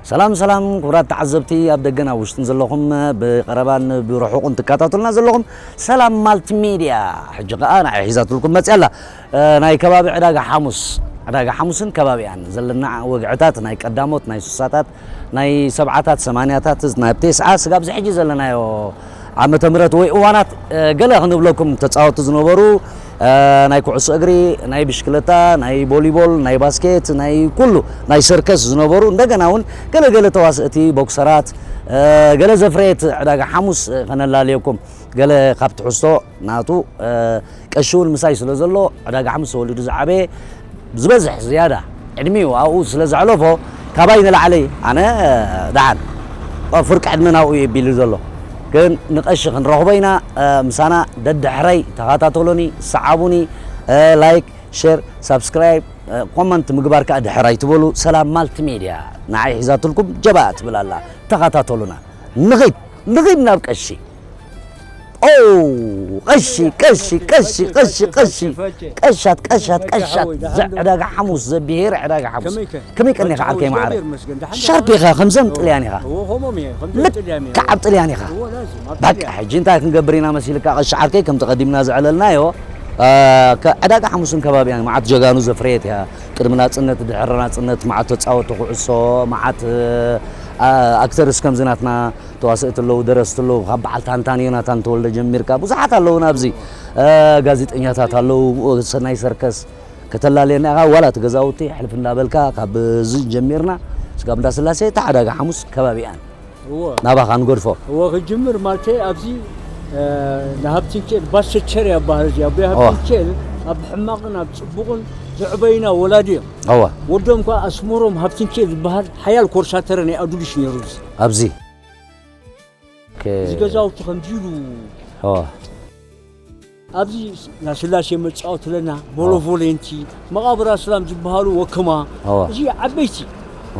ሰላም ሰላም ክቡራት ተዓዘብቲ ኣብ ደገን ኣብ ውሽጥን ዘለኹም ብቐረባን ብርሑቕን ትከታተሉና ዘለኹም ሰላም ማልቲ ሚድያ ሕጂ ከኣ ንዓይ ሒዛትልኩም መፅያ ኣላ። ናይ ከባቢ ዕዳጋ ሓሙስ ዕዳጋ ሓሙስን ከባቢኣን ዘለና ወግዕታት ናይ ቀዳሞት ናይ ሱሳታት ናይ ሰብዓታት ሰማንያታት ናብ ቴስዓ ስጋብ ዝሕጂ ዘለናዮ ዓመተ ምህረት ወይ እዋናት ገለ ክንብለኩም ተፃወቱ ዝነበሩ ናይ ኩዕሶ እግሪ ናይ ብሽክለታ ናይ ቦሊቦል ናይ ባስኬት ናይ ኩሉ ናይ ሰርከስ ዝነበሩ እንደገና እውን ገለገለ ተዋስእቲ ቦክሰራት ገለ ዘፍረየት ዕዳጋ ሓሙስ ከነላለየኩም ገለ ካብ ትሕዝቶ ናቱ ቀሺ እውን ምሳይ ስለ ዘሎ ዕዳጋ ሓሙስ ተወሊዱ ዝዓበየ ዝበዝሕ ዝያዳ ዕድሚኡ ኣብኡ ስለ ዘሕለፎ ካባይ ንላዕሊ ኣነ ደሓን ፍርቂ ዕድመ ናብኡ እዩ ቢሉ ዘሎ ግን ንቀሺ ክንረኽቦ ኢና ምሳና ደድሕረይ ተኸታተሉኒ ሰዓቡኒ ላይክ ሼር ሳብስክራይብ ኮመንት ምግባር ከዓ ድሕር ኣይትበሉ ሰላም ማልቲ ሚድያ ንዓይ ሒዛትልኩም ጀባኣ ትብል ኣላ ተኸታተሉና ንኺድ ንኺድ ናብ ቀሺ ኦ ቀሺ ቀሺ ቀሺ ቀሺ ቀሺ ቀሻት ቀሻት ቀሻት ዘዕዳጋ ሓሙስ ዘብሄር ዕዳጋ ሓሙስ ከመይ ቀኒኻ ዓርከይ ማዓረ ሻርፕ ኢኻ ከምዘም ጥልያን ኢኻ ልክዕ ኣብ ጥልያን ኢኻ በቃ ሕጂ እንታይ ክንገብር ኢና መሲልካ ቀሺ ዓርከይ ከም ተቐዲምና ዘዕለልናዮ ዕዳጋ ሓሙስን ከባቢያን መዓት ጀጋኑ ዘፍረየት እያ ቅድሚ ናፅነት ድሕሪ ናፅነት መዓት ተፃወቲ ኩዕሶ መዓት ኣክተርስ ከምዚ ናትና ተዋሰእቲ ኣለዉ፣ ደረስቲ ኣለዉ፣ ካብ በዓል ታንታን ዮናታን ተወልደ ጀሚርካ ብዙሓት ኣለዉና ኣብዚ ጋዜጠኛታት ኣለዉ፣ ሰናይ ሰርከስ ከተላለየና ኢኻ ዋላ እቲ ገዛውቲ ሕልፍ እንዳበልካ ካብ እዚ ጀሚርና ስጋብ እንዳስላሴ እታ ዕዳጋ ሓሙስ ከባቢኣን እወ ናባኻ ንገድፎ እወ ክጅምር ማለተይ ኣብዚ ንሃብትንኬል ባሰቸር ያባህል እዚ ኣቦይ ሃብትንኬል ኣብ ሕማቕን ኣብ ፅቡቕን ዘዕበይና ወላዲ እዮም እወ ወዶም ከዓ ኣስመሮም ሃብትንኬል ዝበሃል ሓያል ኮርሳተረ ናይ ኣዱሊሽ ነይሩ እዚ ኣብዚ እዚ ገዛውቲ ከምዚ ኢሉ ኣብዚ ናስላሴ መጫወትለና ቦሎቮሌንቲ መቓብር ኣስላም ዝበሃሉ ወክማ እዚ ዓበይቲ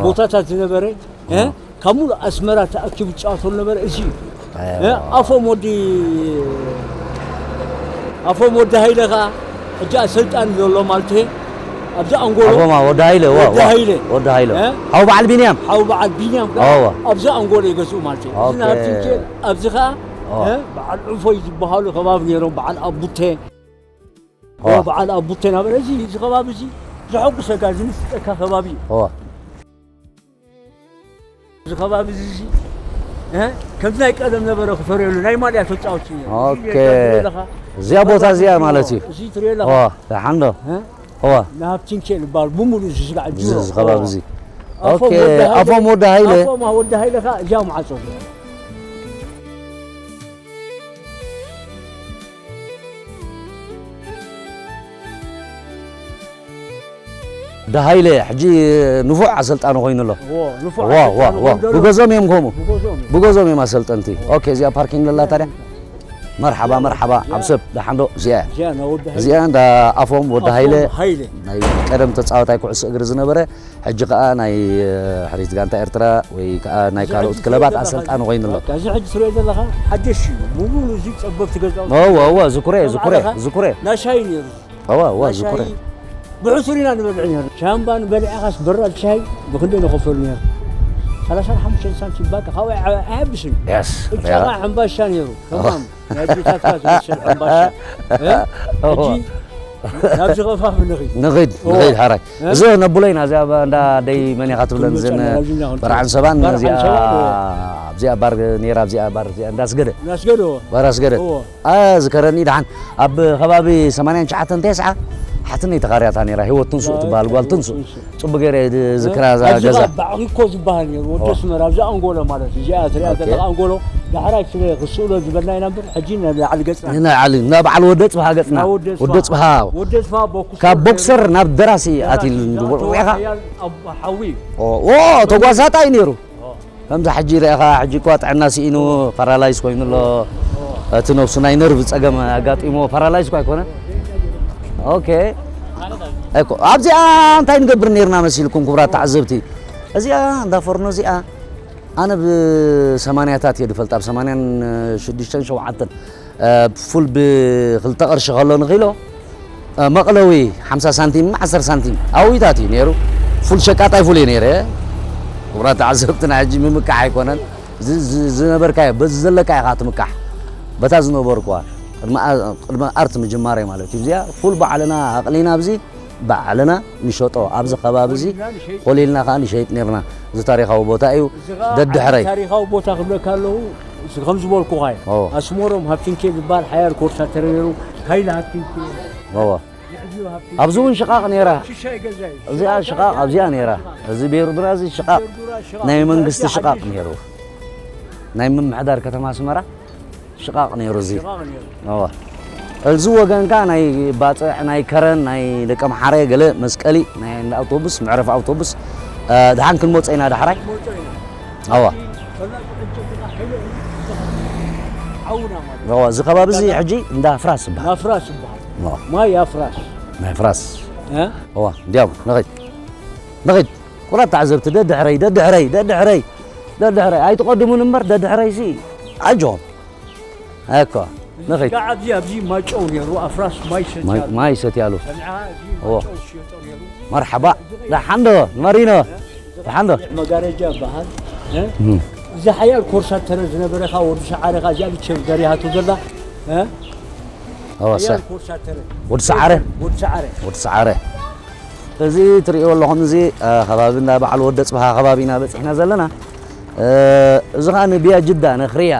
ቦታታት ዝነበረ ካብ ሙሉእ ኣስመራ ተኣኪቡ ዝጫወተሉ ነበረ እዚ ኣፎም ወዲ ኣፎም ወዲ ሃይለ ከዓ ሕጂ ኣሰልጣኒ ዘሎ ማለት ኣብዚ ኣንጎሎ ኣቦማ ወዲ ሃይለ ዋ ወዲ ሃይለ ወዲ ሃይለ እ? ሓው በዓል ቢንያም ሓው በዓል ቢንያም ከዓ ኣዋ ኣብዚ ኣንጎሎ ይገዝኡ ማለት እዩ እዚ ኦኬ። ናብቲ ጀል ኣብዚ ከዓ ኣዋ እ? በዓል ዕፎይ ዝበሃሉ ከባቢ ነይሮም በዓል ኣቡቴ ኣዋ በዓል ኣቡቴ ናብ እዚ እዚ ከባቢ እዚ ዘሐጉሰካ ዝምስጠካ ከባቢ እዩ ኣዋ እዚ ከባቢ እዚ እ? ከምዚ ናይ ቀደም ነበረ ክፈርየሉ ናይ ማልያ ተጫወቲ ነይሩ። ኦኬ። እዚ ትሪኦ ኣለኻ? እዚኣ ቦታ እዚኣ ማለት እዩ። እዚ ትሪኦ ኣለኻ? ዋ፣ ደሓን ዶ? እ? ዋ። ንሃብቲንኬ ዝበሃል ብሙሉ እዚ ስጋዕ እዚ ጅሮ። እዚ ከባቢ እዚ። ኣፎም ኦኬ፣ ወዲ ሃይለ፣ ኣፎም ወዲ ሃይለ። ኣፎም ወዲ ሃይለ ከኣ እዚኣ ማዕጾ። ደሃይለ ሕጂ ንፉዕ ኣሰልጣኒ ኮይኑ ኣሎ። እዎ፣ ንፉዕ ዋ፣ ዋ፣ ኣሰልጣኒ ዋ። ኮይኑ ዘሎ። ብገዞም እዮም ከምኡ። ብገዞም እዮም። ብገዞም እዮም ኣሰልጠንቲ። ኦኬ፣ እዚኣ ፓርኪንግ ዘላ ታዲያ? መርሓባ፣ መርሓባ። እዚኣ፣ ዓብሰብ፣ ደሓን ዶ? እዚኣ እያ። እዚኣ ናይ ወዲ ሃይለ። እዚኣ እንዳ ኣፎም ወዲ ኣፎም ሃይለ። ሃይለ። ናይ ቀደም ተጻዋታይ ኩዕሶ እግሪ ዝነበረ፣ ሕጂ ከኣ ናይ፣ እ፣ ሕሪት ጋንታ ኤርትራ ወይ ከኣ ናይ እዛ ካልኦት ሕጂ ክለባት ትሪኦ ዘለኻ ኣሰልጣኒ ኮይኑ ኣሎ። በቃ፣ እዚ ሕጂ ትሪኦ ዘለኻ ሓድሽ እዩ። ብሙሉ እዚ ጸበብቲ ገዛውቲ። እወ፣ እወ፣ ዝኩረ፣ ከም ዝኩረ፣ ዓለኻ ዝኩረ። ናይ ሻሂ ነይሩ። እወ፣ እወ፣ ናይ ዝኩረ። ሻሂ ብዕሱር ኢና ንበልዕ ነይሩ። ሻምባ ንበልዕ ኢኻስ በራድ ሻሂ ብኽንደይ ንኸፈሉ ነይሩ? ሰላሳን ሓሙሽተን ሳንቲም ባካ፣ ካብኡ ኣይ-፣ ኣይ-፣ ኣየብስን። የስ፣ እጨኻ ሪኣ። ሕምባሻ ነይሩ። እወ። ተማም። ናይ ኣዴታትና ዝመስል ሕምባሻ። እ? እወ። ሕጂ ናብዚ ኸፋፍ ንኺድ። ንኺድ፣ እወ። ንኺድ፣ ሓራይ። እ? እዚ ነቡለይና፣ እዚኣ እንዳ ኣደይ መን ኢኻ ትብለን ክንመጽእ እዘን ኣለና፣ ኣብዚ ኢና ክንከይድ። በርዓን ሰባን በርዓን እዚኣ፣ ሰባን፣ እወ። ኣብዚኣ ባር ነይራ፣ ኣብዚኣ ባር እዚኣ እንዳስገደ። እንዳስገደ፣ እወ። ባር ኣስገደ። እወ። ኣዝከረኒ ደሓን ኣብ ከባቢ ሰማንያን ትሽዓተን ተስዓ ሓትነይ ተኻርያታ ነይራ ህይወት ትንሱእ ትበሃል ጓል ትንሱእ ጽቡቅ ገይረ ዝክራ እዛ ኣብዚ ገዛ ባዕሪኮ ዝበሃል ነይሩ ወዲ ኣስመራ ኣብዚ ኣንጎሎ ማለት እዩ እዚኣ ትሪኣ ዘለካ ኣንጎሎ ዳሕራይ ስለ ክስእሎ ዝበልና ኢና እምበር ሕጂ ንላዕሊ ገጽና ንላዕሊ ናብ በዓል ወደ ጽብሃ ገጽና ናብ ወደ ወደ ጽብሃ ወደ ጽብሃ ቦክሰር ካብ ቦክሰር ናብ ደራሲ ኣትሉ ዝብሉ ሪኢኻ ሓያል ኣብ ሓዊ ተጓሳጣ እዩ ነይሩ ከምዚ ሕጂ ርኢኻ ሕጂ እኳ ጥዕና ስኢኑ ፓራላይዝ ኮይኑ ኣሎ እቲ ነብሱ ናይ ነርቭ ጸገም ኣጋጢሞ ፓራላይዝ እኳ ኣይኮነ ኦኬ እኮ ኣብዚኣ እንታይ ንገብር ነርና መሲልኩም ክቡራት ተዓዘብቲ እዚኣ እንዳ ፈርኖ እዚኣ ኣነ ብሰማንያታት እየ ዝፈልጣ ኣብ ሰማንያን ሽዱሽተን ሸውዓተን ፉል ብክልተ ቅርሺ ከሎ ንኪሎ መቕለዊ ሓምሳ ሳንቲም ዓሰርተ ሳንቲም ኣዊታት እዩ ነይሩ። ፉል ሸቃጣይ ፉል እየ ነይረ። ክቡራት ተዓዘብትና፣ ሕጂ ምምካሕ ኣይኮነን። ዝ-፣ ዝ-፣ ዝነበርካዮ፣ በዚ ዘለካ ኢኻ ትምካሕ። በታ ዝነበርኩዋ፣ ቅድሚ ኣ-፣ ቅድሚ ኣርት ምጅማረይ ማለት እዩ። እዚኣ ፉል ባዕልና ኣቕሊና፣ ኣብዚ ባዕልና ንሸጦ፣ ኣብዚ ከባቢ እዚ ኮሊልና ንሸይጥ። ኮሊልና ከኣ ንሸይጥ ነርና። እዚ ታሪኻዊ ቦታ እዩ። እዚ ኸኣ ደድሕረይ። ታሪኻዊ ቦታ ክብለካ ኣለኹ፣ እዚ ከም ዝበልኩኻ እዩ። ኦ። ኣስመሮም ሃብቲንኬ ዝበሃል ሓያል ኮርሳተር ነይሩ። ሃይለ ሃብቲንኬ። ኦ። ኣብዚ እውን ሽቓቕ ነይራ። ሽሻይ ገዛ እዩ። እዚኣ ሽቓቕ ኣብዚኣ ነይራ። እዚ ቤርዱራ እዚ ሽቓቕ ቤርዱራ ሽቓቕ ናይ መንግስቲ ሽቓቕ ነይሩ። ናይ ምምሕዳር ከተማ ኣስመራ ሽቓቕ ነይሩ እዚ። ሽቓቕ ነይሩ። እወ። እዚ ወገን ከኣ ናይ ባጽዕ፣ ናይ ከረን፣ ናይ ደቀምሓረ፣ ገለ መስቀሊ፣ ናይ እንዳ ኣውቶቡስ፣ መዕረፊ ኣውቶቡስ፣ እ፣ ደሓን ክንመጾ ኢና ዳሕራይ። ክንመጾ ኢና። እወ። ፈላጥ ዕንጨይቲ ኸዓ ሓይለ ዓውና ማለት እዩ። እወ፣ እዚ ከባቢ እዚ ዳጋ- ሕጂ እንዳ ፍራስ ይበሃል። እንዳ ፍራስ ይበሃል። እወ። ማይ ኣፍራስ። ናይ ፍራስ። እ? እወ፣ እንዲያው ንኸይድ። ንኸይድ። ክቡራት ተዓዘብቲ፣ ደድሕረይ፣ ደድሕረይ፣ ደድሕረይ፣ ደድሕረይ። ኣይትቐድሙን እምበር፣ ደድሕረይሲ ኣጆኹም። ኣኮ፣ ንኺድ። ከዓ ኣብዚ፣ ኣብዚ ማይ ጨው ነይሩ፣ ኣፍራስ ማይ ማይ፣ ሰትያሉ። ማይ ሰትያሉ። ሰምዓ፣ እዚ ማይ እዎ። ጨው ዝሽየጦ ነይሩ። መርሓባ። ደሓን ዶ? መሪኖ። ደሓን ዶ? መጋረጃ ይበሃል። እ? እም። እዚ ሓያል ኮርሳተረ ዝነበረ ኸዓ ወዲ ሰዓረ ኸዓ እዚኣ ብቸፍ ገሪሃቶ ዘላ። እ? እዎ፣ ሓያል ሰ-፣ ኮርሳተረ። ወዲ ሰዓረ? ወዲ ሰዓረ። ወዲ ሰዓረ። እዚ ትርእይዎ ኣለኹም፣ እዚ፣ እ፣ ከባቢ እንዳ በዓል ወዲ ኣጽብሃ ከባቢ ኢና በጺሕና ዘለና። እ፣ እዚ ኸኣ ንቢያ ጅዳ፣ ነኽርያ፣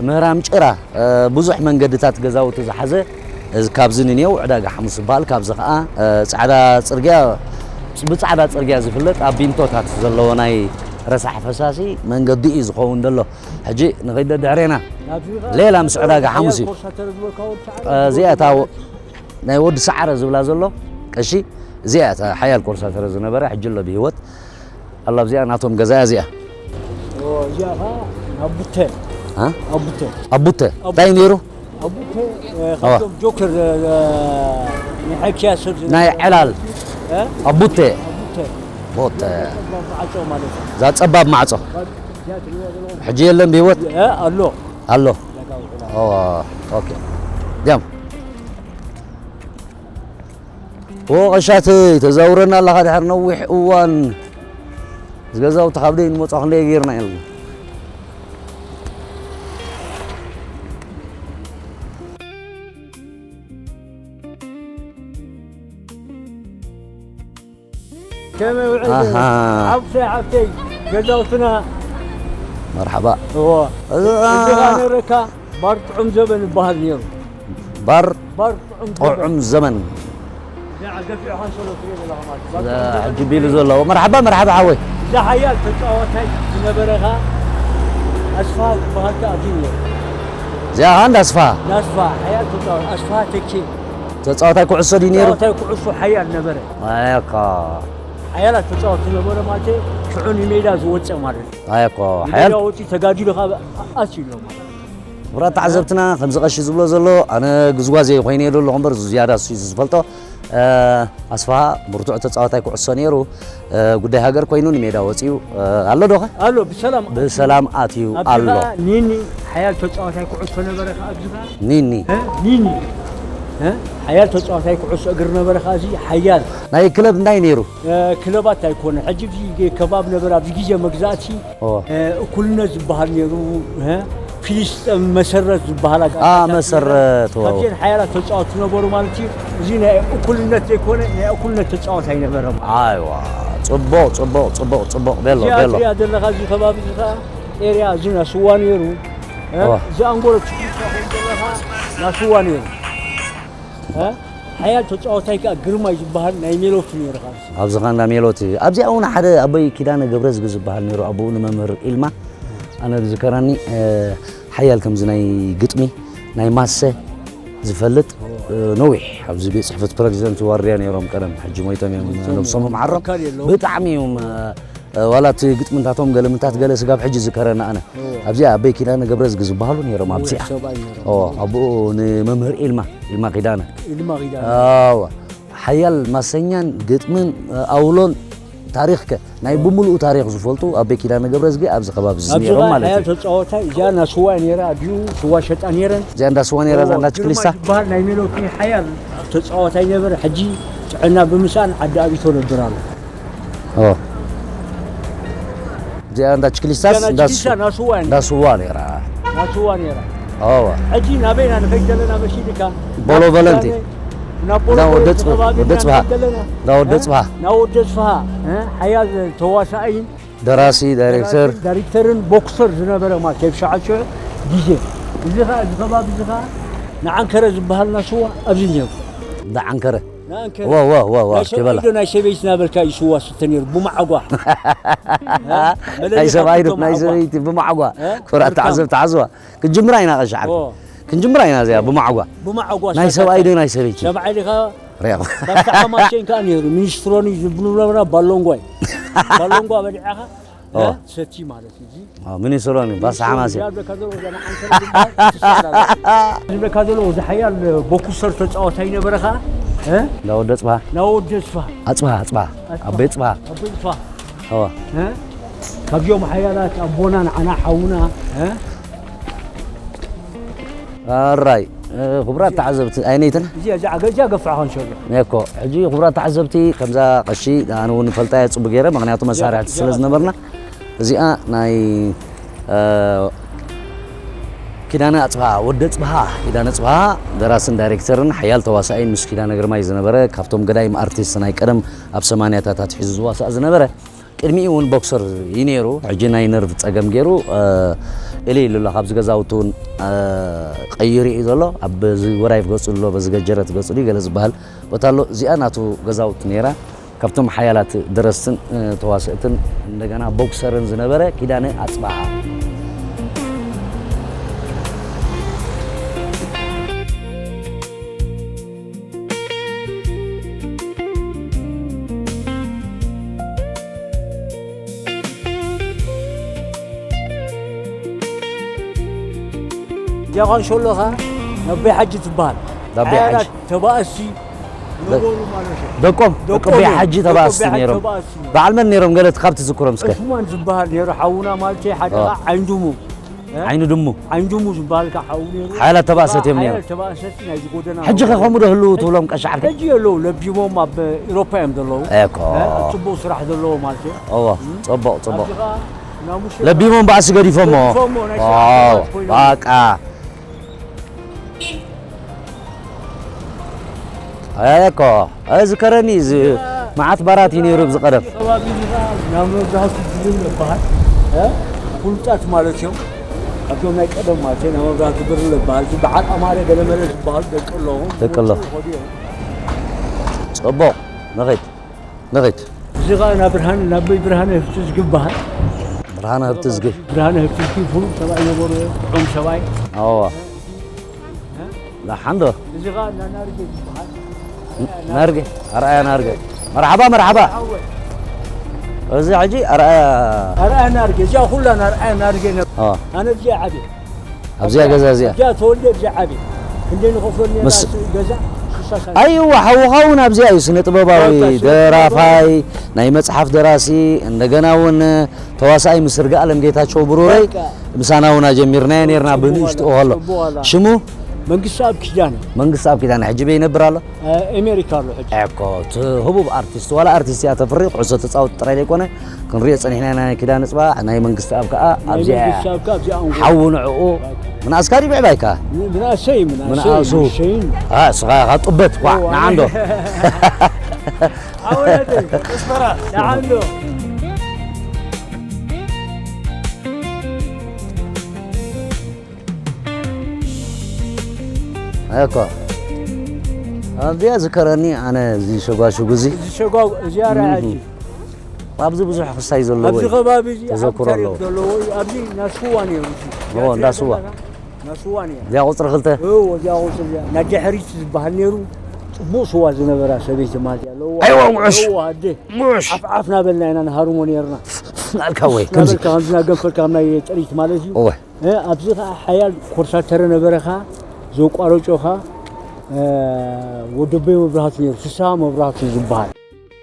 ምህራም ጭራ፣ እ፣ ብዙሕ መንገድታት ገዛውቲ ዝሓዘ፣ እዚ ካብዚ ንኔው ዕዳጋ ሓሙስ ዝበሃል፣ ካብዚ ኸኣ፣ እ፣ ጻዕዳ ጽርግያ፣ ብጻዕዳ ጽርግያ ዝፍለጥ ኣብ ቢንቶታት ዘለዎ ናይ ረሳሕ ፈሳሲ መንገዲ እዩ ዝኸውን ዘሎ። ሕጂ ንኸይድ ደድሕሬና። ናብዚ ኸኣ ሌላ ምስ ዕዳጋ ሓሙስ እዩ። ኮርሳተረ ዝበልካ ወዲ ሰዓረ እ፣ እዚኣ እታ ወ-፣ ናይ ወዲ ሰዓረ ዝብላ ዘሎ ቀሺ፣ እዚኣ እታ ሓያል ኮርሳተረ ዝነበረ፣ ሕጂ ኣሎ ብህይወት። ኣላ ኣብዚኣ ናቶም ገዛ እያ እዚኣ። ኦ፣ እዚኣ ኸዓ ኣቡተ። አ? ኣቡተ። ኣቡተ። ኣቡ-፣ እንታይ ነይሩ? ኣቡተ፣ እ፣ እዋ። ካብቶም ጆከር፣ እ፣ እ፣ ናይ ሓኪያ ሰብ ናይ ዝነበረ። ዕላል። እ? ኣቡተ። ኣቡተ። ቦተ። ጸባብ ማዕጾ ማለት እዩ። እዛ ጸባብ ማዕጾ። እዚኣ ትሪእዋ ዘለኹም። ሕጂ የለን ብህይወት? እ፣ ኣሎ። ኣሎ። ዳጋ ውዕላ። ኦ፣ ኦኬ። ዲያም። ኦ፣ ቀሻተይ፣ ተዛውረና ኣለኻ ድሓር ነዊሕ እዋን። እዚ ገዛውቲ ካብ ደይ ንመጾ ክንደይ ጌርና ኢልና። ከመይ ውዕል ኣሃ። ሓብተይ፣ ሓብተይ፣ ገዛውትና። መርሓባ። እዎ። እዚ፣ እዚ ኸኣ ኣ- ነረካ ባር ጥዑም ዘበን ይበሃል ነይሩ። ባር ባር ጥዑም ዘበን። ጥዑም ዘመን። እዛ ዓገፊዑ ካንሰሎ ትሪኦ ዘለኻ ማለት እዩ። እዛ ሕጂ ቢሉ ዘሎ። መርሓባ፣ መርሓባ ሓወይ። እዛ ሓያል ተጻዋታይ ዝነበረ ኸኣ ኣስፋሃ ዝበሃል ከኣ ኣብዚ ነይሩ። እዚኣ ኸኣ እንዳ ኣስፋሃ። እንዳ ኣስፋሃ፣ ሓያል ተጻዋታይ፣ ኣስፋሃ ተኬ። ተጻዋታይ ኩዕሶ ድዩ ነይሩ? ተጻዋታይ ኩዕሶ ሓያል ነበረ። ኣየካ። ሓያላት ተጻወትቲ ነበረ ማለት እዩ። ሽዑ ንሜዳ ዝወጸ ማለት እዩ። ኣየኮ፣ ንሜዳ ሓያል። ወጺኡ ተጋዲሉ ካብ ኣትዩ ኣሎ ማለት እዩ። ክቡራት ተዓዘብትና፣ ከምዚ ቀሺ ዝብሎ ዘሎ፣ ኣነ ጉዝጓዜ ኮይነ እየ ዘለኹ እምበር፣ ዝያዳ እሱ እዩ ዝፈልጦ። እ፣ ኣስፍሃ ብርቱዕ ተጻዋታይ ኩዕሶ ነይሩ። እ፣ ጉዳይ ሃገር ኮይኑ ንሜዳ ወጺኡ፣ እ፣ ኣሎ ዶ ኸ? ኣሎ፣ ብሰላም ብሰላም ኣትዩ ኣብዚ ኣሎ። ኸኣ ኒኒ ሓያል ተጻዋታይ ኩዕሶ ነበረ ኸኣ ኣብዚ ኸኣ። ኒኒ። እ፣ ኒኒ። እ፣ ሓያል ተጻዋታይ ኩዕሶ እግሪ ነበረ ኸኣ እዚ ሓያል። ናይ ክለብ እንታይ ነይሩ? እ፣ ክለባት ኣይኮነ። ሕጂ ኣብዚ ግ-፣ ከባቢ ነበረ፣ ኣብዚ ግዜ መግዛእቲ፣ ኦ። እ፣ እኩልነት ዝበሃል ነይሩ፣ እ፣ ፊሊስጠም መሰረት ዝበሃል ኣ፣ ኣጋጣሚ መሰረት፣ ኦ። ካብዘን ሓያላት ተጻወትቲ ነበሩ ማለት እዩ። እዚ ናይ እኩልነት ዘይኮነ፣ ናይ እኩልነት ተጻወት ኣይነበረ ማለት እዩ። ኣይዋ፣ ጽቡቕ፣ ጽቡቕ፣ ጽቡቕ፣ ጽቡቕ። ቤሎ፣ እዚኣ ቤሎ። ትሪኣ ዘለኻ እዚ ከባቢ እዚ ኸኣ ኤርያ እዚ ናይ ስዋ ነይሩ። እ፣ ኦ። እዚ ኣንጎሎ ትሪኣ ዘለኻ ናይ ስዋ ነይሩ። እ፣ ሓያል ተጻዋታይ ከኣ ግርማይ ዝበሃል ናይ ሜሎቲ ነይሩ። ኣብዚ ኸንዳ ሜሎቲ፣ ኣብዚኣ እውን ሓደ ኣቦይ ኪዳነ ገብረዝጊ ዝበሃል ነይሩ፣ ኣቦኡ ንመምህር ኢልማ። ኣነ ዝዝከረኒ፣ እ፣ ሓያል ከምዚ ናይ ግጥሚ፣ ናይ ማሰ ዝፈልጥ፣ እ፣ ነዊሕ ኣብዚ ቤት ጽሕፈት ፕረዚደንት ዋርድያ ነይሮም ቀደም፣ ሕጂ ሞይቶም እዮም፣ ሞይቶም ነብሶም እዮም። ይምሓሮም። ኣካል የለውም። ብጣዕሚ እዮም፣ እ፣ እ፣ ዋላ እቲ ግጥምታቶም ገለ ምንታት ገለ ስጋብ ሕጂ ዝከረና ኣነ። እዎ። ኣብዚኣ ኣቦይ ኪዳነ ገብረዝጊ ዝበሃሉ ነይሮም ነዊሕ ኣብዚኣ። ሰብኣይ ነይሮም። እዎ፣ ኣቦኡ ንመምህር ኢልማ፣ ኢልማ ኪዳነ። ኢልማ ኪዳነ። እዎ። ሓያል ማሰኛን ግጥምን፣ እ፣ ኣውሎን ታሪኽከ ናይ ብምሉኡ ታሪኽ ዝፈልጡ ኣቦይ ኪዳነ ገብረዝጊ ኣብዚ ከባቢ እዚ ኣብዚ ነይሮም ኸዓ ማለት ሓያል እዩ። ተጻዋታይ እዚኣ ና ስዋ ነይራ፣ ኣዲኡ ስዋ ሸጣ ነይረን። እዚኣ እንዳ ስዋ ነይራ፣ እዛ እዎ፣ እንዳ ችክሊስታ። ግርማይ ዝበሃል ናይ ሜሎቲ ሓያል ተጻዋታይ ነበረ። ሕጂ ጥዕና ብምስኣን ዓዲ ኣቢቶ ነብር ኣሎ። ኦ። እዚኣ እንዳ ችክሊስታስ እዚኣ እንዳ ሱ-፣ ችክሊስታ ናስዋ እንዳ ስዋ ነይራ። ናስዋ ነይራ። እዋ። ሕጂ ናበይና ንኸይድ ዘለና መሲልካ? ቦሎ ቫለንቲ። ናብ ቦሎ እንዳ ወደ ቫለንቲ ጽ-፣ ከባቢ ወደ ኢና ጽብሃ። ንኸይድ ዘለና። እንዳ ወደ እ? ጽብሃ። ናብ ወደ ጽብሃ። እ? ሓያል ተዋሳኣይን ደራሲ፣ ዳይሬክተር። ደራሲን ዳይሬክተርን ቦክሰር ዝነበረ ማለት ኣብ ሸዓት ሽዑ ግዜ። እዚ ኸ-፣ እዚ ከባቢ እዚ ኸኣ ንዓንከረ ዝበሃል ናስዋ ኣብዚ ነይሩ። እንዳ ዓንከረ። ንኣንከረ። ዋ፣ ዋ፣ ዋ፣ ዋ፣ ናይ ሰብኣይ ኪበላ። ዶ ናይ ሰበይቲ ናበልካ እዩ ስዋ ዝስተ ነይሩ፣ ብመዓጓ። እ? ናይ መለሊኻ ሰብኣይ ዶ ክልተ ናይ መዓጓ። ሰበይቲ ብመዓጓ። እ? ክብራት ብርካም። ተዓዘብቲ ሓዝዋ። ክንጅምራ ኢና ቀሺ ዓርኪ። ኦ። ክንጅምራ ኢና እዚኣ ብመዓጓ። ብመዓጓ ናይ ሰብኣይ ዶ ናይ ሰበይቲ? ሰብኣይ ዲኻ? ሪኣኹ። ባስታ ሓማሴን ከኣ ነይሩ፣ ሚኒስትሮኒ ዝብሉ ነበራ፣ ባሎንጓ እዩ። ባሎንጓ በሊዕኻ፣ ኦ። እ? ሰቲ ማለት እዩ። ኦ፣ ሚኒስትሮኒ፣ ባስታ ሓማሴን። ዝያድ በካ ዘሎ ወደ ንዓንከረ ዝበሃል ትስዕር ኣላ። ዝብለካ ዘሎ ወደ ሓያል ቦክሰር ተጻዋታይ ነበረ ኸኣ፣ እ? እንዳ ወደ ጽብሃ። እንዳ ወደ ጽብሃ። ኣጽብሃ፣ ኣጽብሃ። ኣጽብሃ። ኣቤ ጽብሃ። ኣቤ ጽብሃ። እዋ። እ? ካብዚኦም ሓያላት ኣቦና ንዓና ሓውና፣ እ? ኣራይ፣ እ፣ ክቡራት ተዓዘብቲ፣ ኣይነይትን? እዚኣ፣ እዚኣ፣ እዚኣ ገፋዕኻ እንሸሎ። እኮ፣ ሕጂ ክቡራት ተዓዘብቲ፣ ከምዛ ቀሺ፣ ኣነ እውን ፈልጣ እየ ጽቡቅ ገይረ፣ ምኽንያቱ መሳርሕቲ ስለ ዝነበርና፣ እዚኣ ናይ፣ እ፣ ኪዳነ ኣጽብሃ፣ ወዲ ኣጽብሃ፣ ኪዳነ ኣጽብሃ፣ ደራስን ዳይሬክተርን ሓያል ተዋሳኣይን ምስ ኪዳነ ግርማይ ዝነበረ፣ ካብቶም ገዳይም ኣርቲስት ናይ ቀደም ኣብ ሰማንያታት ኣትሒዙ ዝዋሳእ ዝነበረ፣ ቅድሚኡ እውን ቦክሰር እዩ ነይሩ። ሕጂ ናይ ነርቭ ጸገም ገይሩ፣ እ፣ እልይ ኢሉ ኣሎ። ካብዚ ገዛውቲ እውን፣ እ፣ ቀይሩ እዩ ዘሎ። ኣብ በዚ ወራይፍ ገጹ ኣሎ፣ በዚ ገጀረት ገጹ ድዩ ገለ ዝበሃል ቦታ ኣሎ። እዚኣ ናቱ ገዛውቲ ነይራ። ካብቶም ሓያላት ደረስትን፣ እ፣ ተዋስእትን እንደገና ቦክሰርን ዝነበረ ኪዳነ ኣጽብሃ። ዲያቆን ሾሎኻ ነቦይ ሓጂ ትበሃል። ነቦይ ሓጂ። ሓያላት ተባእሲ ደ-፣ ነበሩ ማለት እዩ። ደቆም፣ ደቆም ደቆም እዮም። ሓጂ ደቆም ተባእሲ ሓጂ ነይሮም። ተባእሲ። በዓል መን ነይሮም? ገለ ካብ ትዝክሮም እስከ? ዕስማን ዝበሃል ነይሩ ሓውና ማለት እዩ። ሓደ ኦ። ከዓ ዓይንድሙ። እ? ዓይኒ ድሙ። ዓይንድሙ ዝበሃል ከዓ ሓው ነይሩ። ሓያላት ተባእሰት እዮም ነይሮም። ሓያላት ተባእሰት ናይዚ ጎደና ሕጂ ኸ ነበሩ። ከምኡ ዶ ህልው ትብሎም ቀሺ ዓርከይ? ሕጂ የለዉ፣ ለቢሞም ኣብ ኤውሮፓ እዮም ዘለዉ። እኮ። እ? ኣብ ጽቡቕ ስራሕ ዘለዎ ማለት እዩ። እዎ፣ እም? ጽቡቕ፣ ጽቡቕ። ኣብዚ ኸኣ ናሙስ ለቢሞም ባእሲ ገዲፎሞ። ገዲፎሞ፣ ናይ ስራሕ ዋው፣ ሰባት ኮይኖም። በቃ። እኮ፣ እዚ ከረኒ፣ እዚ መዓት ባራት እዩ ነይሩ፣ ኣብዚ ቀደም። ከባቢ እዚ ኸኣ ናብ መብራህቱ ድሪል ዝበሃል፣ እ? ፍሉጣት ማለት እዮም። ካብቶም ናይ ቀደም ማለት እዩ፣ ናብ መብራህቱ ድሪል ዝበሃል፣ እዚ በዓል ኣማረ ገለመለ ዝበሃሉ ደቂ ኣለዉ። ደቂ ኣለዉ። ይኸዱ እዮም። ጽቡቕ፣ ንኺድ። ንኺድ። እዚ ኸኣ ናብ ብርሃነ፣ ናብ ብርሃነ ህፍትዝ ዝበሃል። ብርሃነ ህፍትዝጊ። ብርሃነ ህፍትዝጊ ፍሉጥ ሰብኣይ ነበሩ፣ ጥዑም ሰብኣይ። እወ። እ? ደሓን ዶ? እዚ ኸኣ እንዳ ናርጌ ዝበሃል። ናርጌ፣ ኣርኣያ ናርጌ። መርሓባ፣ መርሓባ። ሓወይ። እዚ ሕጂ ኣርኣያ ኣርኣያ ናርጌ፣ እዚኣ ኩላ ኣርኣያ ናርጌ ነበ-፣ ኦ። ኣነ እዚኣ ዓብየ። ኣብዚኣ ገዛ እዚኣ? ኣብዚኣ ተወልደ ኣብዚኣ ዓብየ። ክንደይ ንኸፍሎ ነርና ምስ-፣ እቲ ገዛ? ስሳ ሳንቲም። ኣይዋ፣ ሓውኻ እውን ኣብዚኣ እዩ፣ ስነ ጥበባዊ፣ በቃ፣ ስነ ጥበባዊ። ደራፋይ፣ ናይ መጽሓፍ ደራሲ፣ እንደገና እውን ተዋሳኣይ ምስ ርግኣለም ጌታቸው ብሩረይ በቃ። ምሳና እውን ኣጀሚርናዮ ነይርና ጽቡቕ ብንእሽትኡ ኣላ፣ ከሎ። ጽቡቕ ኣላ። ሽሙ? መንግስተኣብ ኪዳነ። መንግስተኣብ ኪዳነ ሕጂ በይ ይነብር ኣሎ? እ፣ ኣሜሪካ ኣሎ ሕጂ። እኮ፣ እቲ ህቡብ ኣርቲስት፣ ዋላ ኣርቲስት እያ ተፍሪ፣ ኩዕሶ ተጻወት ጥራይ ዘይኮነ፣ ክንሪኦ ጸኒሕና ኢና ናይ ኪዳነ ጽባሕ፣ ናይ መንግስተኣብ ከኣ ናይ ኣብዚኣ እያ። መንግስተኣብ ከኣ ኣብዚኣ ኣንጎ። ሓዉ ንዕኡ፣ ምንኣስካ ድዩ ምዕባይካ? ምን-፣ ምንኣሰይ፣ ምንኣሰይ፣ ምንኣሱ። ምሸይን። አ፣ ስኻ ኢኻ ጡበት፣ ኳዕ፣ እዋ፣ ንዓንዶ። ኣወለደይ። ኣስመራ። ንዓንዶ። እኮ። ኣብዚኣ ዝከረኒ ኣነ እዚ ሸጓሽጉ እዚ። እዚ ሸጓ-፣ እዚኣ ርኣያ እም። ሕጂ። ኣብዚ ብዙሕ ክስታይ ዘለዎ ኣብዚ እዩ። ከባቢ እዚ ተዘክሮ ኣብዚ ታሪኽ ኣለዎ። ዘለዎ እዩ። ኣብዚ ናስዋ ነይሩ እዚ። ኦ፣ እንዳ ስዋ። ናስዋ ነይሩ። እዚኣ ቁፅሪ ክልተ። እዎ፣ እዚኣ ቁፅሪ እዚኣ። ናይ ድሕሪት ዝበሃል ነይሩ። ጽቡቕ ስዋ ዝነበራ ሰበይቲ ማለት እያ። ኣለዎ። ኣይዋ፣ ምዑሽ። ኣለዎ፣ ኣደ። ምዑሽ። ዓፍ ዓፍ ናበልና ኢና ንሃርሞ ነይርና። ናልካ ወይ፣ ናበልካ ከምዚ። ከምዚ ናገንፈልካ ከም ናይ ጥሪት ማለት እዩ። እወ። እ፣ ኣብዚ ኸዓ ሓያል ኮርሳተረ ነበረ ኸዓ፣ ዘቋረጮ ኸዓ፣ እ፣ ወደቦይ መብራህቱ ነይሩ፣ ፍስሃ መብራህቱ ዝበሃል።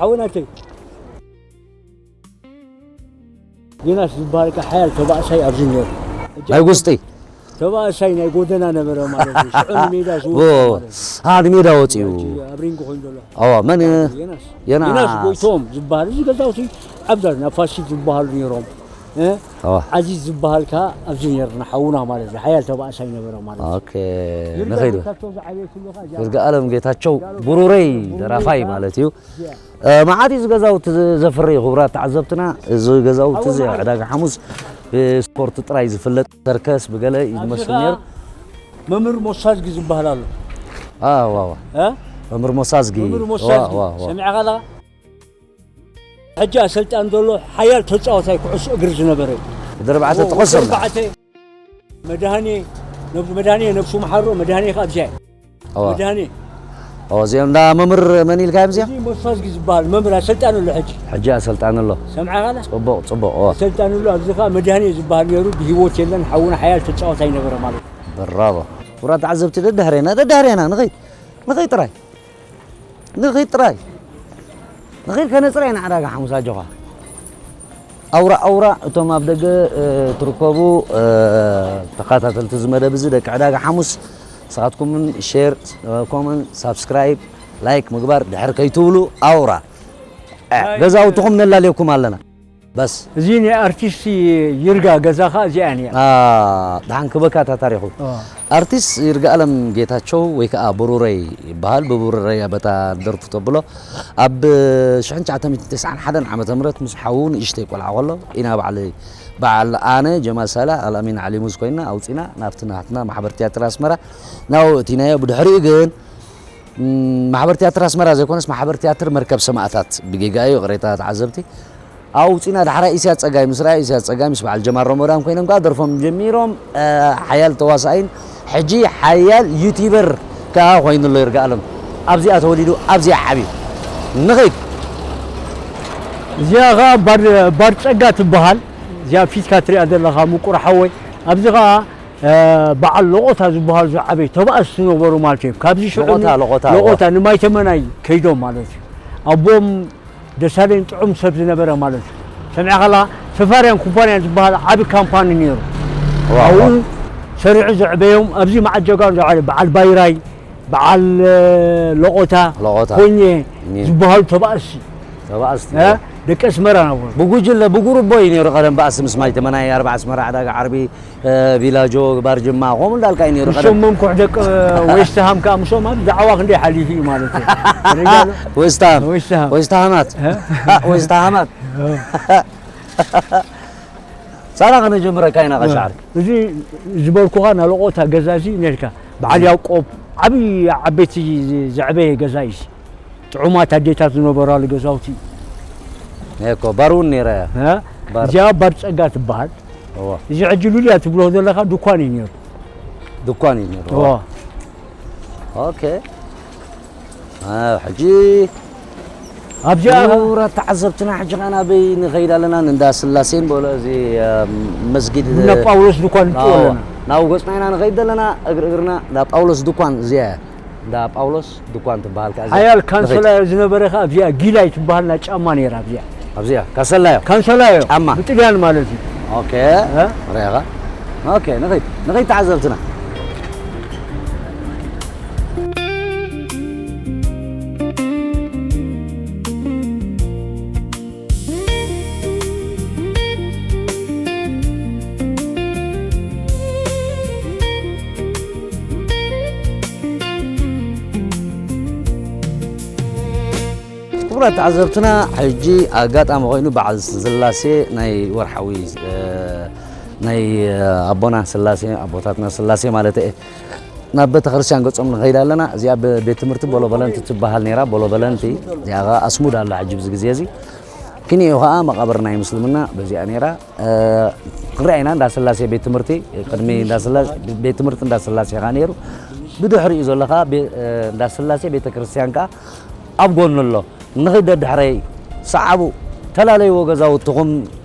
ሓወይ ናተይ። ዮናስ ዝበሃል ከኣ ሓያል ተባእሳይ ኣብዚ ነይሩ። ናይ ጉስጢ? ተባእሳይ ናይ ጎደና ነበረ ማለት እዩ። ሽዑ ንሜዳ ዝወጽእ ዎ። ማለት እዩ። አ፣ ንሜዳ ወጺኡ። ሕጂ ኣብ ሪንግ ኮይኑ ዘሎ። ኣዎ፣ መን? ዮናስ። ዮናስ። ዮናስ ጎይቶም ዝበሃል። እዚ ገዛውቲ ኣብዛ ናብ ፋሲል ዝበሃሉ ነይሮም። እ? ኣዋ። ዓዚዝ ዝበሃል ከኣ ኣብዚ ነርና ሓውና ማለት እዩ። ሓያል ተባእሳይ ነበረ ማለት እዩ። ኦኬ፣ ይርጋ ንኸይድ። ጌታቸው ዝዓበየትሉ ከኣ እዚኣ ይርጋ ኣለም ጌታቸው ቡሩረይ ደራፋይ ማለት እዩ። እዚኣ። እ፣ መዓት እዩ እዚ ገዛውቲ ዘፍሪ፣ ክቡራት ተዓዘብትና። እዚ ገዛውቲ እዚ ሓውና። ዕዳጋ ሓሙስ ብስፖርት ጥራይ ዝፍለጥ ሰርከስ ብገለ እዩ ኣብዚ ዝመስል ከኣ ነይሩ። መምህር ሞሳዝጊ ዝበሃል ኣሎ። አ፣ ዋ፣ ዋ። እ? መምህር ሞሳዝጊ። መምህር ዋ፣ ሞሳዝጊ። ዋ፣ ዋ። ሰሚዕኻ ኣለኻ? ሕጂ ኣሰልጣን ዘሎ ሓያል ተጻዋታይ ኩዕሶ እግሪ ዝነበረ። ወዲ ኣርባዕተ ወ-፣ ጥቕሶም። ወዲ ኣርባዕተ መድሃኔ፣ ነብ-፣ መድሃኔ ነብሱ መሓሮ፣ መድሃኔ ከኣ ኣብዚኣ። ኣዋ። መድሃኔ። ኣዋ፣ እዚኦም እንዳ መምህር መን ኢልካዮም እዚኦም? እዚ ሞሳዝጊ ዝበሃል መምህር ኣሰልጣን ኣሎ ሕጂ። ሕጂ ኣሰልጣን ኣሎ። ሰምዓኻ ዶ? ጽቡቕ፣ ጽቡቕ፣ ኣዋ። ኣሰልጣን ኣሎ፣ ኣብዚ ከኣ መድሃኔ ዝበሃል ነይሩ፣ ብህይወት የለን፣ ሓውና ሓያል ተጻዋታይ ነበረ ማለት እዩ። ብራቮ። ክቡራት ተዓዘብቲ፣ ደድሕሬና፣ ደድሕሬና፣ ንኸይድ፣ ንኸይድ ጥራይ። ንኺድ ጥራይ። ንኺድ ከነጽራ ኢና ዕዳጋ ሓሙስ ኣጆኻ። ኣውራ፣ ኣውራ እቶም ኣብ ደገ፣ እ፣ ትርከቡ፣ እ፣ ተኸታተልቲ እዚ መደብ እዚ ደቂ ዕዳጋ ሓሙስ፣ ንስኻትኩምን ሼር፣ እ፣ ኮመንት፣ ሳብስክራይብ፣ ላይክ ምግባር ድሕር ከይትብሉ ኣውራ። እ፣ ናይ ገዛውትኹም ነላልየኩም ኣለና። በስ። እዚ ናይ ኣርቲስት ይርጋ ገዛ ኸኣ እዚኣ እያ። አ፣ ደሓን ክበካ እታ ታሪኹ። አ። ኣርቲስት ይርጋኣለም ጌታቸው ወይ ከኣ ብሩረይ ይበሃል። ብብሩረይ በታ ደርፉ ተብሎ። ኣብ ሽሕን ትሽዓተ ሚእትን ተስዓን ሓደን ዓመተ ምህረት ምስ ሓዉ ንእሽተይ ቆልዓ ከሎ ኢና ባዕለይ፣ በዓል ኣነ፣ ጀማል ሳላ፣ ኣልኣሚን ዓሊ ሙዝ ኮይንና ኣውጺና ናብቲ ናትና ማሕበር ትያትር ኣስመራ ናብኡ እቲናዮ። ብድሕሪኡ ግን ም፣ ማሕበር ትያትር ኣስመራ ዘይኮነስ ማሕበር ትያትር መርከብ ሰማእታት፣ ብጌጋ እዩ፣ ይቕሬታ ተዓዘብቲ። ኣውጺና ዳሕራይ ኢሳያስ ጸጋይ ምስ ረኣየ፣ ኢሳያስ ጸጋይ ምስ በዓል ጀማል ረመዳን ኮይኖም ከኣ ደርፎም ጀሚሮም፣ እ፣ ሓያል ተዋሳኢን ሕጂ ሓያል ዩቲበር ከኣ ኮይኑ ኣሎ ይርጋኣለም። ኣብዚኣ ተወሊዱ፣ ኣብዚኣ ዓብዩ። ንኺድ። እዚኣ ኸኣ ባር-፣ ባር ጸጋ ትበሃል። እዚኣ ፊትካ ትሪኣ ዘለኻ ምቁር ሓወይ። ኣብዚ ኸኣ እ፣ በዓል ሎቖታ ዝበሃሉ ዝዓበዩ ተባእስ ዝነበሩ ማለት እዩ። ካብዚ ሽዑ ሎቖታ፣ ሎቖታ፣ ሎቖታ ዋ። ንማይ ተመናይ ከይዶም ማለት እዩ። ኣቦም ደሳለኝ ጥዑም ሰብ ዝነበረ ማለት እዩ። ሰሚዕኻ ኣለኻ? ሰፋርያን ኩምፓንያን ዝበሃል ዓቢ ካምፓኒ ነይሩ። ዋ፣ ኣብኡ ዋ። ሰሪዑ ዘዕበዮም፣ ኣብዚ መዓት ጀጋኑ ዝዓበዩ በዓል ባይራይ፣ በዓል፣ እ፣ ሎቖታ፣ ሎቖታ። ኮኘ ኒ- ዝበሃሉ ተባእሲ። ተባእስቲ፣ እ? ዋ። ደቂ ኣስመራ ነበሩ። ብጉጅለ፣ ብጉሩቦ እዩ ነይሩ ቀደም ባእሲ ምስ ማይ ተመናይ፣ ኣርባ ኣስመራ፣ ዕዳጋ ዓርቢ፣ እ፣ ቪላጆ፣ ባርጅማ፣ ከምኡ እንዳልካ እዩ ነይሩ ቀደም። ምስኦም መንኩሕ ደቂ ዌስትሃም ከኣ ምስኦም ኣብዚ ዳዕዋ ክንደይ ሓሊፉ እዩ ማለት እዩ። ርጋሎ ዌስትሃም። ዌስትሃም። ዌስትሃማት። እ? ዌስትሃማት። እ። ሳላ ከነጀምረካ ኢና ቀሻዕር። እዚ ዝበልኩኻ ናይ ሎቖታ ገዛ እዚ ነርካ። በዓል ያዕቆብ ዓብዪ ዓበይቲ ዘዕበየ ገዛ እዩ። ጥዑማት ኣዴታት ዝነበራሉ ገዛውቲ። እኮ ባር እውን ነይራ እያ። እ? ባር። እዚኣ ባር ጸጋ ትበሃል። እዋ። እዚ ሕጂ ሉልያ ትብሎ ዘለኻ ድኳን እዩ ነይሩ። ድኳን እዩ ነይሩ። እዋ። ኦኬ። አ፣ ሕጂ ኣብዚኣ ክቡራት ተዓዘብትና፣ ሕጂ ኸዓ ናበይ ንኸይድ ኣለና? ንእንዳ ስላሴን በሎ፣ እዚ፣ እ፣ መስጊድ፣ እንዳ ጳውሎስ ድኳን ንጥው ኣዎ፣ ኣለና። ናብኡ ገጽና ኢና ንኸይድ ዘለና፣ እግሪ እግርና እንዳ ጳውሎስ ድኳን እዚኣ እያ። እንዳ ጳውሎስ ድኳን ትበሃል ከኣ እዚኣ። ሓያል ንኸይድ። ካንሰላዮ ዝነበረ ከኣ ኣብዚኣ ጊላይ ትበሃል ናይ ጫማ ነይራ ኣብዚኣ። ኣብዚኣ ካንሰላዮ? ካንሰላዮ። ጫማ። ብጥልያን ማለት እዩ። ኦኬ። እ? ርኢኻ? ኦኬ፣ ንኸይድ፣ ንኸይድ ተዓዘብትና። ክቡራት ተዓዘብትና፣ ሕጂ ኣጋጣሚ ኮይኑ በዓል ስላሴ ናይ ወርሓዊ፣ እ፣ ናይ፣ እ፣ ኣቦና ስላሴ፣ ኣቦታትና ስላሴ ማለት እየ፣ ናብ ቤተክርስትያን ገጾም ንኸይድ ኣለና። እዚኣ ብ-፣ ቤት ትምህርቲ ቦሎበለንቲ ትበሃል ነይራ። ቦሎበለንቲ እዚኣ ኸዓ ኣስሙድ ኣላ ሕጂ ብዚ ግዜ እዚ። ክንዮ ኸዓ መቓብር ናይ ምስልምና በዚኣ ነይራ። እ፣ ክንሪኣ ኢና እንዳ ስላሴ ቤት ትምህርቲ፣ ቅድሚ እንዳ ስላ-፣ ቤት ትምህርቲ እንዳ ስላሴ ኸዓ ነይሩ። ብድሕሪኡ ዘሎ ኸዓ ቤ-፣ እ፣ እንዳ ስላሴ ቤተክርስትያን ከኣ ኣብ ጎኑ ኣሎ። ንኺድ ደድሕረይ፣ ሰዓቡ፣ ተላለይዎ ገዛውትኹም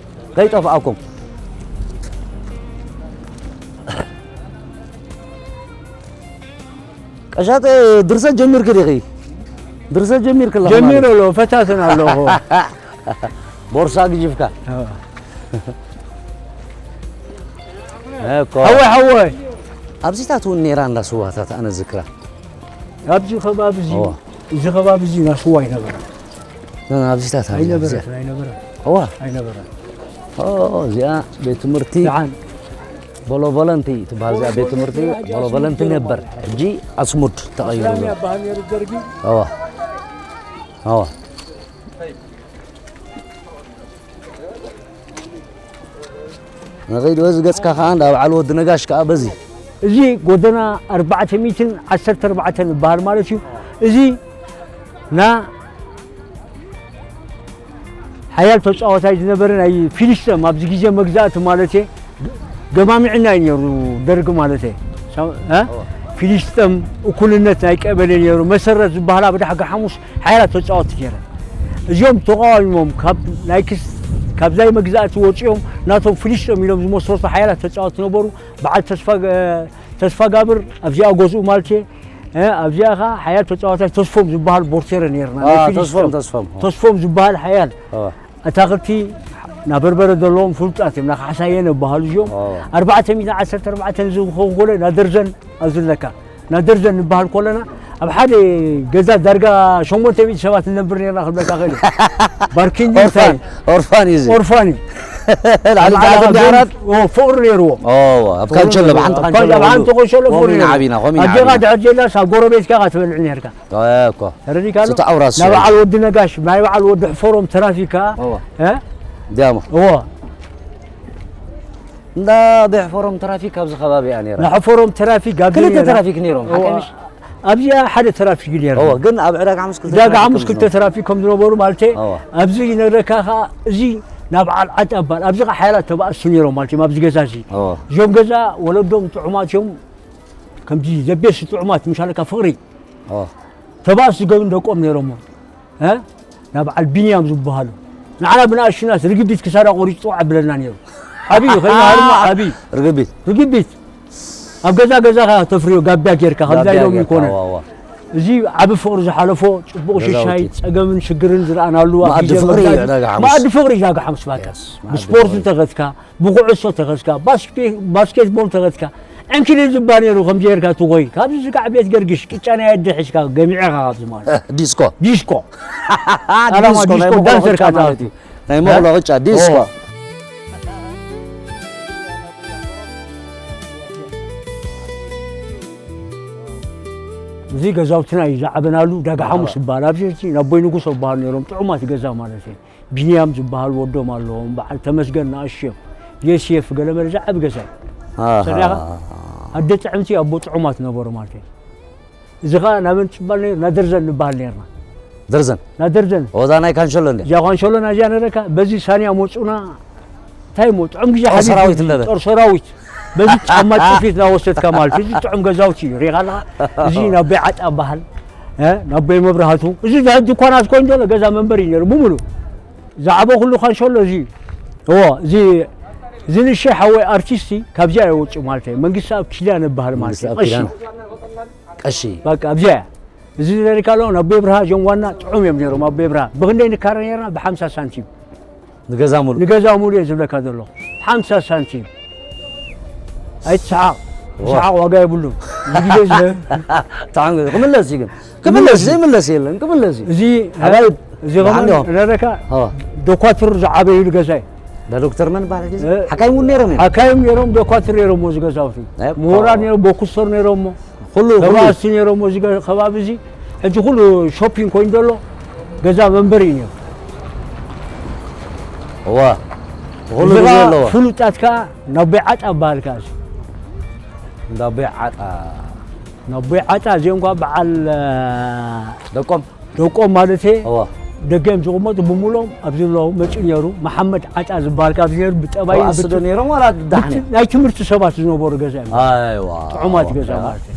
ከይጠፍኣኩም። ቀሻተ ድርሰት ጀሚርክ ዲኺ? ድርሰት ጀሚርክ ኣለኻ ጀሚረ ማለት? ኣሎ፣ ፈታተን ኣለኹ። ቦርሳ ግጅፍካ? ኣዎ። እኮ። ሓወይ፣ ሓወይ። ኣብዚታት እውን ነይራ እንዳ ስዋታት ኣነ ዝክራ። ኣብዚ ከባቢ እዚ፣ እዋ። እዚ ከባቢ እዚ እንዳ ስዋ ኣይነበረን። ና፣ ኣብዚታት ኣብዚ፣ ኣብዚኣ። ኣይነበረን፣ ኣይነበረን። እዋ። ኣይነበረን። እዚኣ ቤት ትምህርቲ ደሓን። ቦሎቮለንቲ ትበሃል እዚኣ ቤት ትምህርቲ። ቦሎቮለንቲ ነበር፣ ሕጂ ኣስሙድ ተቐይሩ። ኣስላም ይበሃል ነይሩ ደርጊ። እዋ፣ እዋ። ንኸይድ በዚ ገጽካ ከኣ እንዳ በዓል ወዲ ነጋሽ ከኣ በዚ። እዚ ጎደና ኣርባዕተ ሚእትን ዓሰርተ ኣርባዕተን ይበሃል ማለት እዩ። እዚ ና ሓያል ተጻዋታይ ዝነበረ ናይ ፊሊስጠም ኣብዚ ግዜ መግዛእቲ ማለት እየ፣ ገማሚዕና እዩ ነይሩ ደርግ ማለት እየ። ሳ-፣ እ? ፊሊስጠም እኩልነት ናይ ቀበሌ ነይሩ። መሰረት ዝበሃላ ብዳሕጋ ሓሙስ ሓያላት ተጻወትቲ ነይረን። እዚኦም ተቃዋሚሞም ካብ ናይ ክስ-፣ ካብዛይ መግዛእቲ ወጺኦም ናቶም ፊሊስጠም ኢሎም ዝመስረቱ ሓያላት ተጻወትቲ ነበሩ። በዓል ተስፋ ገ-፣ ተስፋ ጋብር ኣብዚኣ ገዝኡ ማለት እየ። እ፣ ኣብዚኣ ኸዓ ሓያል ተጻዋታይ ተስፎም ዝበሃል ቦርቴረ ነይርና። አ፣ ናይ ፊሊስጠም። ተስፎም፣ ተስፎም። ተስፎም ዝበሃል ሓያል። አ። ኣታኽልቲ ናብ በርበረ ዘለዎም ፍሉጣት እዮም። ና ካሕሳየን ይበሃሉ እዚኦም። አ። ኣርባዕተ ሚእትን ዓሰርተ ኣርባዕተን ዝኸውን ኮለ ና ደርዘን ኣብዚ ኣለካ። ና ደርዘን ንበሃል ኮለና ኣብ ሓደ ገዛ ዳርጋ ሸሞንተ ሚእቲ ሰባት ንነብር ነርና ክብለካ ክእል እየ። ባርኪንግ ኦርፋን፣ እንታይ? ኦርፋን እዩ እዚ። ኦርፋን እዩ። ላዕሊ ኣብ ታሕቲ ዓለም እንዲ ዓራት። ኦ፣ ፍቕሪ ነይርዎ። ኦ፣ ኣብ ፍቕሪ ካንሸሎ፣ ነይርዎ። ብሓንቲ ኣብ ካንሸሎ ካን-፣ ኣብ ሓንቲ ኩሉ። ኮንሸሎ ፍቕሪ ኮሚና ነይርዎ። ዓቢና፣ ኮሚና ኣዴኻ ዓቢና። ድሕር ጀላስ ኣብ ጎረቤትካ ኢኻ ትበልዕ ነይርካ። እ፣ እኮ። ተረዲእካ ኣሎ? እቲ ኣውራስ ናብ እዩ። በዓል ወዲ ነጋሽ፣ ናይ በዓል ወዲ ሕፈሮም ተራፊካ። እዎ። እ? ዲያሞ። እዎ። እንዳ ብሕፈሮም ትራፊክ ኣብዚ ከባቢ እያ ነይራ። ንሕፈሮም ትራፊክ ኣብዚ ክልተ ነይራ። ትራፊክ ነይሮም፣ እዎ። ሓቂ ምሽ? ኣብዚኣ ሓደ ትራፊክ ነይራ። እዎ፣ ግን ኣብ ዕዳጋ ሓሙስ ክልተ ዕዳጋ ትራፊክ ሓሙስ ከም ክልተ ዝነበሩ። ትራፊክ ከም ዝነበሩ ማለት እየ። እዎ። ኣብዚ ይነግረካ ኸዓ፣ እዚ ናብ በዓል ዓጣ እባል፣ ኣብዚ ኸዓ ሓያላት ተባእሱ ነይሮም ማለት እዮም፣ ኣብዚ ገዛ እዚ። እዎ። እዞም ገዛ ወለዶም ጥዑማት እዮም፣ ከምዚ ዘቤስ ጥዑማት፣ ምሻለካ ፍቕሪ። እዎ። ተባእሱ ዝገብሩ ደቆም ነይሮሞ። እ? ናብ በዓል ቢንያም ዝበሃሉ። ንዓና ብንኣሽቱናስ ርግቢት ክሳዳ ቆሪጹ ጥዋዕ ብለና ነይሩ። ዓብዩ፣ ከይኑ ሃርማ ዓብዩ። ርግቢት። ርግቢት። ኣብ ገዛ ገዛኻ ተፍርዮ ጋቢያ ጌርካ፣ ከምዛ ጋቢያ ኢሎም ጌርካ፣ ይኮነ። ዋ፣ ዋ። እዚ ዓቢ ፍቕሪ ዝሓለፎ፣ ጽቡቕ ገዛውቲ። ሽሻይ፣ ጸገምን ሽግርን ዝረኣናሉ ኣብ መኣዲ ግዜ ፍቕሪ መግዛእቲ። ዕዳጋ ሓሙስ። መኣዲ ፍቕሪ ዕዳጋ ሓሙስ ባታ። የስ፣ መኣዲ ብስፖርት ፍቕሪ። ተኸትካ፣ ብኩዕሶ ተኸስካ፣ ባስኬ-፣ ባስኬትቦል ተኸስካ፣ ዕንኪሊል ዝባ ነይሩ፣ ከምዚ ጌርካ ትኾይ። ካብዚ ስጋዕ ቤት ገርግሽ፣ ቅጫ ናይ ኣደ ሒዝካ፣ ገሚዕኻ ካብዚ ማለት። እ፣ ዲስኮ። ዲስኮ። ዓላማ ዲስኮ፣ ናይ ዲስኮ፣ መቑሎ ዳንሰር ቅጫ ካታ ማለት እዩ። ናይ መቑሎ እ? ቅጫ፣ ዲስኮ። ኦ። እዚ ገዛውትና እዩ ዝዓበናሉ፣ ዳጋ ሓሙስ ይበሃል። ኣብዚ ሕጂ ናቦይ ንጉሶ ዝበሃሉ ነይሮም፣ ጥዑማት ገዛ ማለት እዩ። ቢንያም ዝበሃል ወዶም ኣለዎም፣ በዓል ተመስገን ንኣሽዮም፣ ዮሴፍ ገለመለ ዝዓቢ ገዛ እዩ። ኣሃ። ሰሪኻ? ኣደ ጥዕምቲ ኣቦ ጥዑማት ነበሩ ማለት እዩ። እዚ ኸዓ ናበን ትበሃል ነይሩ፣ ናደርዘን ንበሃል ነይርና። ደርዘን? ናደርዘን። ወዛ ናይ ካንሸሎ እንድያ? እዚኣ ኳንሸሎና እዚኣ ነረካ፣ በዚ ሳንያ መፁና፣ እንታይ እሞ፣ ጥዑም ግዜ ጦር ሓሊፉ ሰራዊት እዚ፣ ነበረ። ጦር ሰራዊት። በዚ ጫማ ጭፊት እናወሰድካ ማለት እዩ። እዚ ጥዑም ገዛውቲ እዩ፣ ሪኢኻ ኣለኻ? እዚ ናቦይ ዓጣ በሃል፣ እ፣ ናቦይ መብራህቱ። እዚ ድሕሪ ድኳናት ኮይኑ ዘሎ ገዛ መንበሪ እዩ ነይሩ፣ ብምሉእ። ዝዓበኹሉ ካንሸሎ እዚ እዩ። እዎ፣ እዚ፣ እዚ ንእሽተይ ሓወይ ኣርቲስት እዩ፣ ካብዚኣ እየ ወፂኡ ማለት እዩ። መንግስቲ ኣብ ኪዳነ ይበሃል ማለት መንግስቲ እዩ። ኣብ ቀሺ። ኪዳነ። ቀሺ። በቃ፣ ኣብዚኣ እያ። እዚ ዝደሪካ ኣለኹ፣ ናብ ቤብርሃ እዞም ዋና ጥዑም እዮም ነይሮም። ኣብ ቤብርሃ ብኽንደይ ንካረ ነይርና? ብሓምሳ ሳንቲም። ንገዛ ሙሉ? ንገዛ ሙሉ እየ ዝብለካ ዘለኹ። ሓምሳ ሳንቲም። ኣይትስሓቕ። ዋ። ምስሓቕ ዋጋ የብሉን። እዚ ግዜ እዚ። ብጣዕሚ ክምለስ እዩ ግን። ክምለስ፣ ዘይምለስ የለን፣ ክምለስ እዩ። እዚ፣ ኣባይ እዚ ደሓን ከማን ዲኹም? ረረካ ኦ። ዶኳትር ዝዓበይሉ ገዛ እዩ። ዳ ዶክተር መን በሃል ግዜ? እ፣ ሓካይም እውን ነይሮም እዮም? ሓካይም ነይሮም፣ ዶኳትር ነይሮም፣ እዚ ገዛውቲ። እኮ። ምሁራን ነይሮም፣ ቦኩስተር ነይሮም እሞ። ኩሉ፣ ኩሉ። ተባእስቲ ነይሮም፣ እዚ ገ-፣ ከባቢ እዚ። ሕጂ ኩሉ ሾፒንግ ኮይኑ ዘሎ ገዛ መንበሪ እዩ ነይሩ። እዋ። ኩሉ እዚ ግዜ ከኣ ኣለዎ። ፍሉጣት ከኣ ናቦይ ዓጣ በሃል ከኣ እዚ። ናቦይ ዓጣ። ናቦይ ዓጣ እዚኦም ከኣ በዓል፣ እ፣ ደቆም? ደቆም ማለት እየ። እዋ። ደገ እዮም ዝቕመጡ፣ ብምሉኦም ኣብዚ ዘለዉ መፂኡ ነይሩ። መሓመድ ዓጣ ዝበሃል ከኣ ኣብዚ ነይሩ፣ ብጠባይ ኣብኣ ብት-፣ ስዶ ነይሮም ዋላ ዳሕነ? ብት-፣ ናይ ትምህርቲ ሰባት ዝነበሩ ገዛ እዮም። ኣይዋ። ጥዑማት ገዛ ማለት እዩ።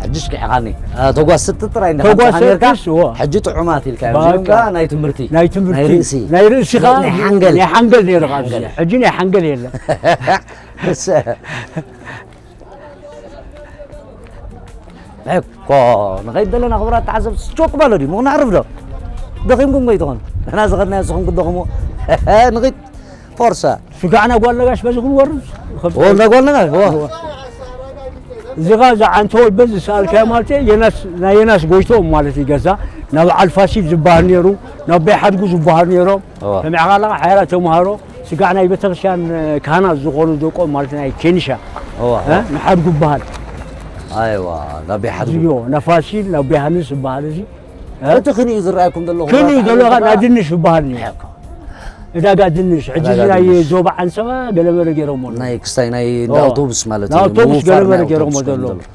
ሕጂ ሽኪዕኻኒ። እ፣ ተጓሰቲ ጥራይ እንዳ ተጓሰቲ ሓንካ ነርካ፣ እዎ። ሕጂ ጥዑማት ኢልካ እዮም። በቃ። እዚኦም ከኣ ናይ ትምህርቲ። ናይ ትምህርቲ። ናይ ርእሲ። ናይ ርእሲ ከኣ ናይ ሓንገል። ናይ ሓንገል ነይሩ ኣብዚ። ሓንገል። ሕጂ ናይ ሓንገል የለን። እኮ፣ ንኸይድ ዘለና ክቡራት ተዓዘብቲ፣ ጮቅ በሉ ድዩ? ምኽንያት ርፍዶ። ደኺምኩም ከይትኾኑ። ንሕና ዝኸድናዮ ንስኹም ክትደኽሙ። ንኸይድ ፎርሳ። ስጋዕና ጓል ነጋሽ በዚ ክንወርድ። ኦ፣ እንዳ ጓል ነጋሽ፣ ኦ። እዚ ኸኣ እዛ ዓንተወይ በዚ ዝሰኣልካዮ ማለት እየ፣ የናስ፣ ናይ የናስ ጎይትኦም ማለት እዩ ገዛ። ናብ በዓል ፋሲል ዝበሃል ነይሩ፣ ናብ ቤሓድጉ ዝበሃል ነይሮም። እዋ። ሰሚዕካ ኣለኻ? ሓያላት ተምሃሮ፣ ስጋዕ ናይ ቤተክርስትያን ካህናት ዝኾኑ ደቆም ማለት ናይ ኬንሻ እዋ እ? ንሓድጉ ይበሃል። ኣይዋ ናብ ቤት ሓድጉ እዚዮ ናፋሲል ናብ ዮሃንስ ይበሃል። እዚ እ? እቲ ክንዩ ዝረኣየኩም ዘለኹ ክንዩ ራእይ ዘለኻ ከዓ ናይ ድንሽ ይበሃል። ሕጂ ዕዳጋ ድንሽ ሕጂ ዕዳጋ እዚ ናይ ድንሽ። ዞባ ዓንሰባ ገለመለ ገይሮሞ ኣለዉ። ናይ ክስታይ ናይ እንዳ ኦ። ኣውቶቡስ ማለት ናይ እዩ ኣውቶቡስ ምውፋር ገለመለ ናይ ገይሮሞ ኣውቶቡስ ኮይኑ ዘለዉ። ዘሎ።